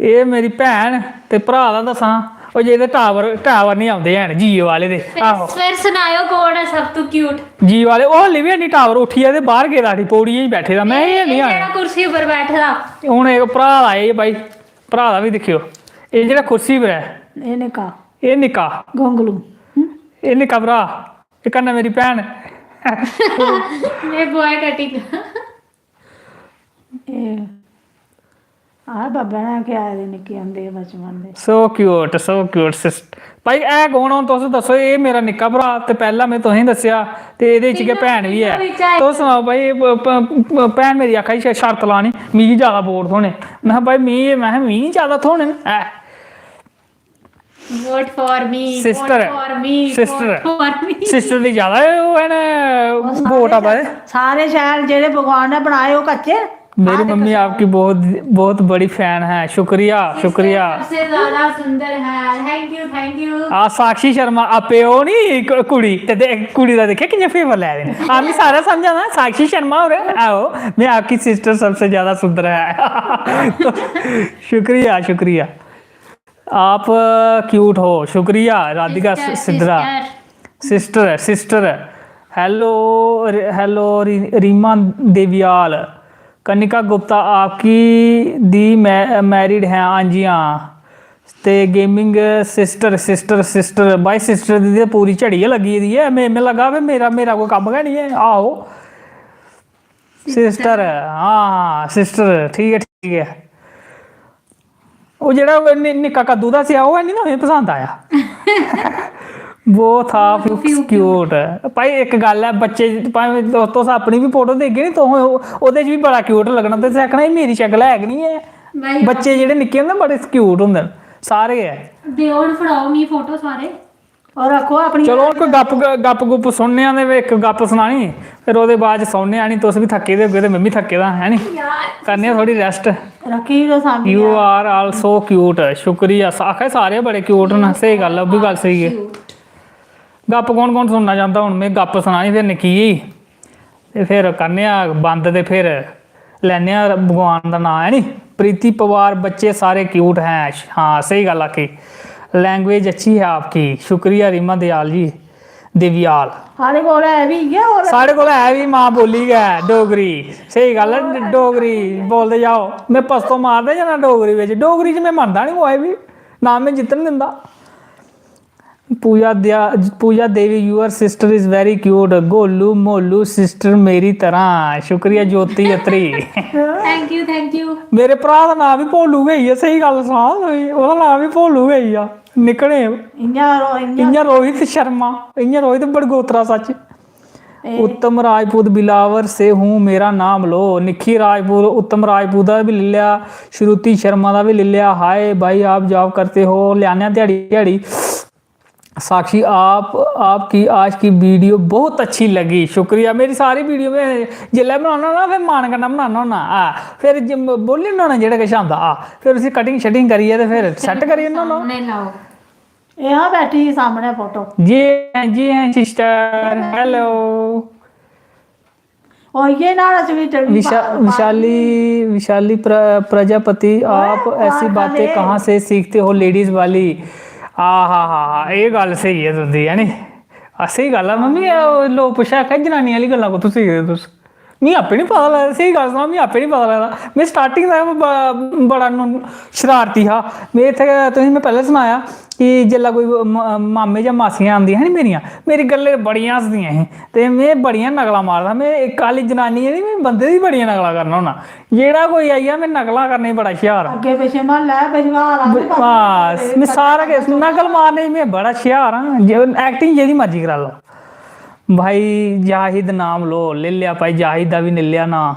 एह् मेरी भैन ते भ्राऽ दा दस्सां। ओह् जेह्दे टावर टावर निं औंदे हैन जियो आह्ले दे। आहो। फिर सनाएओ कौन ऐ सब तू क्यूट? जियो आह्ले, ओह् हल्ली बी हैनी टावर, उट्ठियै ते बाह्र गेदा उठी, पौड़ियै च बैठे दा। में एह् निं जेह्ड़ा आया। कुर्सी उप्पर बैठे दा। हून इक भ्राऽ दा एह् भाई, भ्राऽ दा बी दिक्खेओ। एह् जेह्ड़ा कुर्सी पर ऐ, एह् निक्का एह् निक्का, गोंगलू। हं? एह् निक्का भ्राऽ, ते कन्नै मेरी भैन। में बॉय कटिंग। एह् आ बाबा ने क्या आए दे निक्के होंदे बचपन दे। So cute, so cute, sister। भाई, है कौन हून, तुस दस्सो। एह् मेरा निक्का भ्राऽ, ते पैह्ला में तुसेंगी दस्सेआ, ते एह्दे च गै भैन बी ऐ। तुस सनाओ भाई, एह् प- प- प- भैन मेरी आखा दी, "श- शर्त लानी, मिगी ज्यादा वोट थ्होने।" में आखेआ, "भाई, मी में आखेआ, मिगी ज्यादा थ्होने न।" ऐ vote for me. Sister for me. Sister for me. Sister दी ज्यादा ओह् है ना, वोट आवा दे। सारे शैल जेह्ड़े भगवान ने बनाए ओह् कच्चे। मेरी मम्मी आपकी बहुत बहुत बड़ी फैन है। शुक्रिया, शुक्रिया। सबसे ज्यादा सुंदर है। Thank you, thank U. आ साक्षी शर्मा आपे ओह् नी कु- कुड़ी ते दे- कुड़ी दा दिक्खेआ कि'यां फेवर लै दे न। आ मी सारा समझ आना। साक्षी शर्मा होर आओ, मैं आपकी सिस्टर सबसे ज्यादा सुंदर है। शुक्रिया, शुक्रिया। आप क्यूट हो। शुक्रिया Radhika sister, Sidhra. Sister. Sister है, सिस्टर है। हेलो, रि- हेलो रि- रीमा देवियाल। कनिका गुप्ता आपकी दी मै- मैरिड है? हाँ जी, हाँ। ते गेमिंग सिस्टर, सिस्टर, सिस्टर, भाई सिस्टर दी ते पूरी झड़ी गै लग्गी दी ऐ। में में लग्गा भाई मेरा मेरा कोई कम्म गै निं ऐ। आहो, सिस्टर, हाँ हाँ, सिस्टर, ठीक ऐ, ठीक ऐ। ओह् जेह्ड़ा नि- निक्का कद्दू दा स्या, ओह् है निं ना मिगी पसंद आया। वो था क्यूट। भाई इक गल्ल ऐ, बच्चे भामें तुस- तुस अपनी बी फोटो देखगे नी, तुस ओह्दे च बी बड़ा क्यूट लग्गना। तुसें आखना, "एह् मेरी शक्ल है गै निं ऐ।" भाई, बच्चे जेह्ड़े निक्के होंदे, बड़े क्यूट होंदे न सारे गै। देओ हून, फड़ाओ मी फोटो सारे। और रक्खो अपनी चलो, हून कोई गप्प गप्प गुप्प सुनने आं, ते इक गप्प सनानी, फिर ओह्दे बाद च सौने आनी। तुस बी थक्के दे होगे ते में बी थक्के दा, है नी? करने आं थोड़ी रेस्ट। रक्खी लो सांभी। You are also cute। शुक्रिया। सा- आखा दे सारे बड़े क्यूट न। स्हेई गल्ल ऐ, ओह् बी गल्ल स्हेई ऐ। गप्प कौन कौन सुनना चांह्दा? हून में गप्प सनानी फिर निक्की जेही, ते फिर करने आं बंद, ते फिर लैने आं भगवान दा नांऽ, है नी? प्रीति पवार, बच्चे सारे क्यूट हैं। हां, स्हेई गल्ल आखी। लैंग्वेज अच्छी है आपकी। शुक्रिया रीमा दयाल जी, देवियाल। साढ़े कोल है बी इ'यै और साढ़े कोल है बी मां बोली गै डोगरी। स्हेई गल्ल ऐ, डोगरी बोलदे जाओ। में पस्तो मारदा जाना डोगरी बिच। डोगरी च में मनदा निं कोई बी, ना में जित्तन दिंदा। Puja Daya Puja Devi, your sister is very cute। Golu Molu sister मेरी तरह। शुक्रिया Jyoti Atri. Thank you, thank you. मेरे भ्राऽ दा नांऽ बी भोलू गै इ'यै, स्हेई गल्ल सनां तुगी, ओह्दा नांऽ बी भोलू गै इ'यै। निक्कने इ'यां रो- इ'यां इ'यां रोहित शर्मा, इ'यां रोहित बड़गोत्रा सच। उत्तम राजपूत बिलावर से हूँ, मेरा नाम लो। निक्की राजपूत, उत्तम राजपूत दा बी लेई लेआ, श्रुति शर्मा दा बी लेई लेआ। हाय भाई, आप जॉब करते हो? ल्याने ध्याड़ी ध्याड़ी। साक्षी, आप आपकी आज की वीडियो बहुत अच्छी लगी। शुक्रिया। मेरी सारी वीडियो में जिसलै बनाना ना, फिर मन कन्नै बनाना होन्ना। आ, फिर ज- बोली ओड़ना होन्ना जेह्ड़ा किश आंदा। आ, फिर उसी कटिंग शटिंग करियै ते फिर सैट्ट करी ओड़ना होन्ना। सामने लाओ। एह् हां बैठी ही सामने फोटो। जी हैं, जी हैं सिस्टर, हेलो। और ये न्हाड़ा च बी टेढ़ी विशा, पा- विशाली विशाली प्र, प्रजापति, आप ऐसी बातें कहाँ से सीखते हो लेडीज वाली? आ हा हा हा, एह् गल्ल स्हेई ऐ तुंदी, है नी? आ, स्हेई गल्ल ऐ मम्मी। एह् लोक पुच्छा आखा जनानी आह्ली गल्लां कुत्थूं सिखदे तुस? मिगी आपे निं पता लगदा, स्हेई गल्ल सनां, मिगी आपे निं पता लगदा। में स्टार्टिंग दा गै ब- बड़ा नु- शरारती हा। में इत्थै तुसेंगी में पैह्लें सनाया कि जेल्लै कोई म- मामे जां मासियां आंदियां हियां नी मेरियां, मेरी गल्लें बड़ियां हसदियां हियां। ते में बड़ियां नकलां मारदा। में इक आह्ली जनानी ऐ नी, में बंदे दी बड़ियां नकलां करना होन्ना। जेह्ड़ा कोई आई जा, में नकलां करने च बड़ा हुशियार आं। अग्गें पिच्छें म्हल्लै बजगार आ। बस, में सारा किश नकल मारने च में बड़ा हुशियार आं। जे ऐक्टिंग जेह्दी मर्जी करा लैओ। भाई जाहिद नाम लो, लेई लेआ भाई जाहिद दा बी लेई लेआ नांऽ।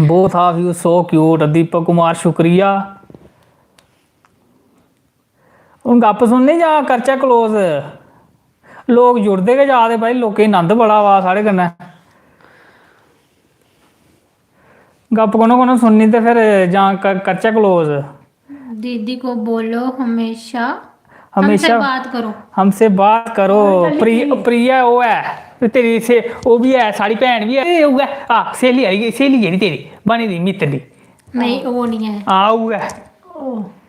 Both of you so cute। Deepak Kumar, शुक्रिया। हून गप्प सुनने जां करचै क्लोज? लोक जुड़दे गै जा दे भाई, लोकें गी नंद बड़ा आवा दा साढ़े कन्नै। गप्प कु'नें कु'नें सुननी ते फिर जां क- करचै क्लोज? दीदी को बोलो हमेशा हमेशा हमसे बात करो। हमसे बात करो। प्रिय प्रिय ओह् ऐ ते तेरी से ओह् बी ऐ, साढ़ी भैन बी ऐ, ते उ'ऐ आ स्हेली आह्ली, स्हेली जेह्ड़ी तेरी बनी दी मित्तरी। नहीं, वो नहीं है। आ उ'ऐ।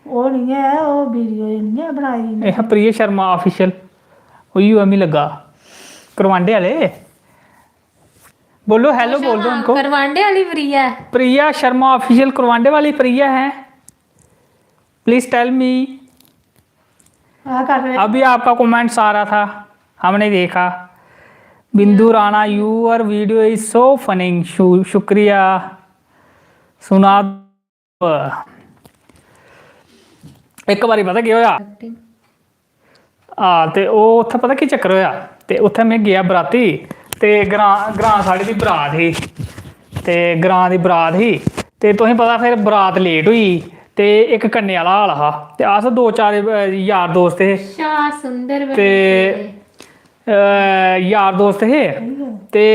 ओह् निं ऐ, ओह् वीडियो निं ऐ बनाई दी। एह् प्रिया शर्मा ऑफिशियल, उही है मी लग्गा, करवांडे वाले। बोलो हेलो बोल दो उनको। करवांडे वाली प्रिया। प्रिया शर्मा ऑफिशियल करवांडे वाली प्रिया है। Please tell me. आ कर रहे। अभी आपका कमेंट्स आ रहा था, हमने देखा। बिंदु Rana, your video is so funny। शुक्रिया। सुना इक बारी पता केह् होआ? हां, ते ओह् उत्थै पता केह् चक्कर होआ? ते उत्थै में गेआ बराती, ते ग्रां ग्रां साढ़े दी बरात ही। ते ग्रां दी बरात ही, ते तुसें पता फिर बरात लेट होई गेई, ते इक कन्ने आह्ला हाल हा। ते अस दो चार यार दोस्त हे। शाह सुंदर ते यार दोस्त हे। ते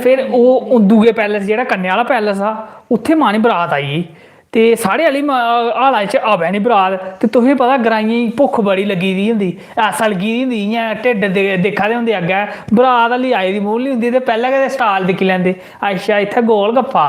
फिर ओह् दूए पैलेस, जेह्ड़ा कन्ने आह्ला पैलेस हा, उत्थै मानी बरात आई गेई। ते साढ़े आह्ली हाला च आवै निं बरात। ते तुसें पता, ग्राइयें गी भुक्ख बड़ी लग्गी दी होंदी, ऐसा लग्गी दी होंदी, इ'यां ढिड्ड दिक्खा दे होंदे अग्गें। बरात आह्ली आई दी मूल निं होंदी, ते पैह्लें गै स्टाल दिक्खी लैंदे। अच्छा, इत्थै गोल गप्फा,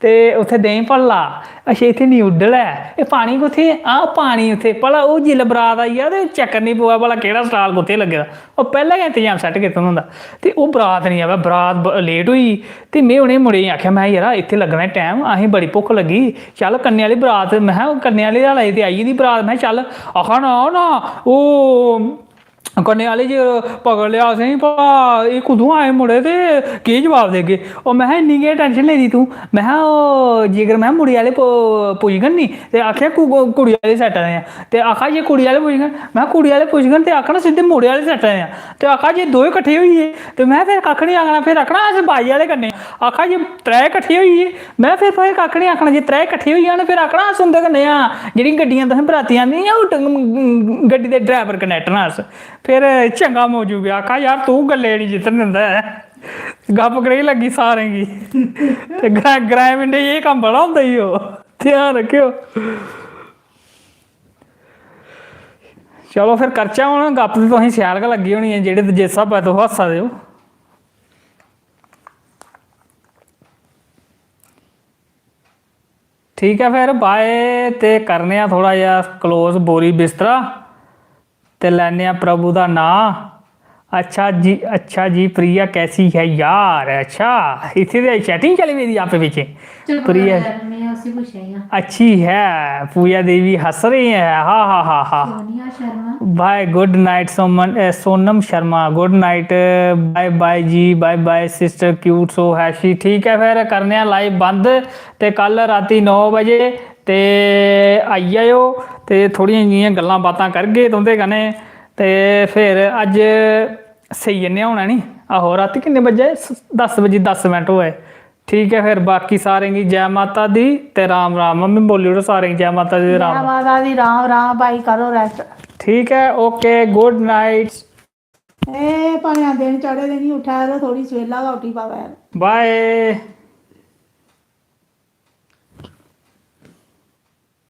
ते उत्थै देहीं भल्ला, अच्छा, इत्थै न्यूडल ऐ, एह् पानी कुत्थै? हां, पानी उत्थै। भला ओह् जिसलै बरात आई जा ते चक्कर निं पवै भला केह्ड़ा स्टाल कुत्थै लग्गे दा। ओह् पैह्लें गै इंतजाम सैट्ट कीते दा होंदा। ते ओह् बरात निं आवै, बरात लेट होई। ते में उ'नें मुड़े गी आखेआ, में, "यरा, इत्थै लग्गना ऐ टैम, असें बड़ी भुक्ख लग्गी, चल कन्ने आह्ली बरात।" में, "कन्ने आह्ली दा आई दी बरात।" में, "चल।" आखा ना ना ओह् कन्ने आह्ले च पकड़ लेआ असेंगी, भला एह् कुत्थुआं आए मुड़े ते केह् जवाब देगे? ओह् में, "इन्नी केह् टैंशन लेदी तूं?" में, "ओह् जेकर में मुड़े आह्ले पुजङन नी ते आखेआ कुड़ी आह्ले सैट्टा दे आं।" ते आखा जे कुड़ी आह्ले पुजङन, में, "कुड़ी आह्ले पुजङन ते आखना सिद्धे मुड़े आह्ले सैट्टा दे आं।" ते आखा जे दोए कट्ठे होई गे ते में फिर कक्ख निं आखना, फिर आखना अस बाई आह्ले कन्नै। आखा जे त्रै कट्ठे होई गे, में फिर तुसें कक्ख निं आखना, जे त्रै कट्ठे होई जान फिर आखना अस उं'दे कन्नै आं, जेह्ड़ियां गड्डियां तुसें बराती आंदियां, ओह् गड्डी दे ड्राइवर कन्नै आं अस। फिर चंगा मौजू पेआ, आखा यार तूं गल्लै निं जित्तन दिंदा ऐ, गप्प कनेही लग्गी सारें गी। ते ग्राएं पिंडें च एह् कम्म बड़ा होंदा ई, ओह् ध्यान रक्खेओ। चलो फिर करचै हून गप्प, ते तुसें शैल गै लग्गी होनी ऐ जेह्ड़े जिस स्हाबै तुस हस्सा दे ओ। ठीक ऐ फिर, बाय। ते करने आं थोह्ड़ा जेहा क्लोज बोरी बिस्तरा ते लैने आं प्रभु दा नांऽ। अच्छा जी, अच्छा जी प्रिया, कैसी है यार? अच्छा, इत्थै ते चैटिंग चली पेदी आपे बिच। प्रिया मैं उसी पूछेगा। अच्छी है, पूजा देवी हंस रही है। हा हा हा हा। Sonia Sharma. Bye, good night Soman, ए, Sonam Sharma, good night. Bye bye ji, bye bye sister cute so हैशी। ठीक ऐ, फिर करने आं लाइव बंद, ते कल राती नौ बजे ते आई जाएओ, ते थोह्ड़ियां जियां गल्लां बातां करगे तुं'दे कन्नै। ते फिर अज्ज सेई जन्ने आं हून, है नी? आहो, राती किन्ने बज्जे? दस बजे दस मिनट होए। ठीक ऐ, फिर बाकी सारें गी जै माता दी ते राम राम। मम्मी बोली ओड़ो सारें गी जै माता दी ते राम। माता दी राम राम भाई, करो रेस्ट। ठीक ऐ, ओके, गुड नाइट। ए भावें दिन चढ़े दे, निं उट्ठा करो, थोह्ड़ी सवेला गै उट्ठी पवै। बाय।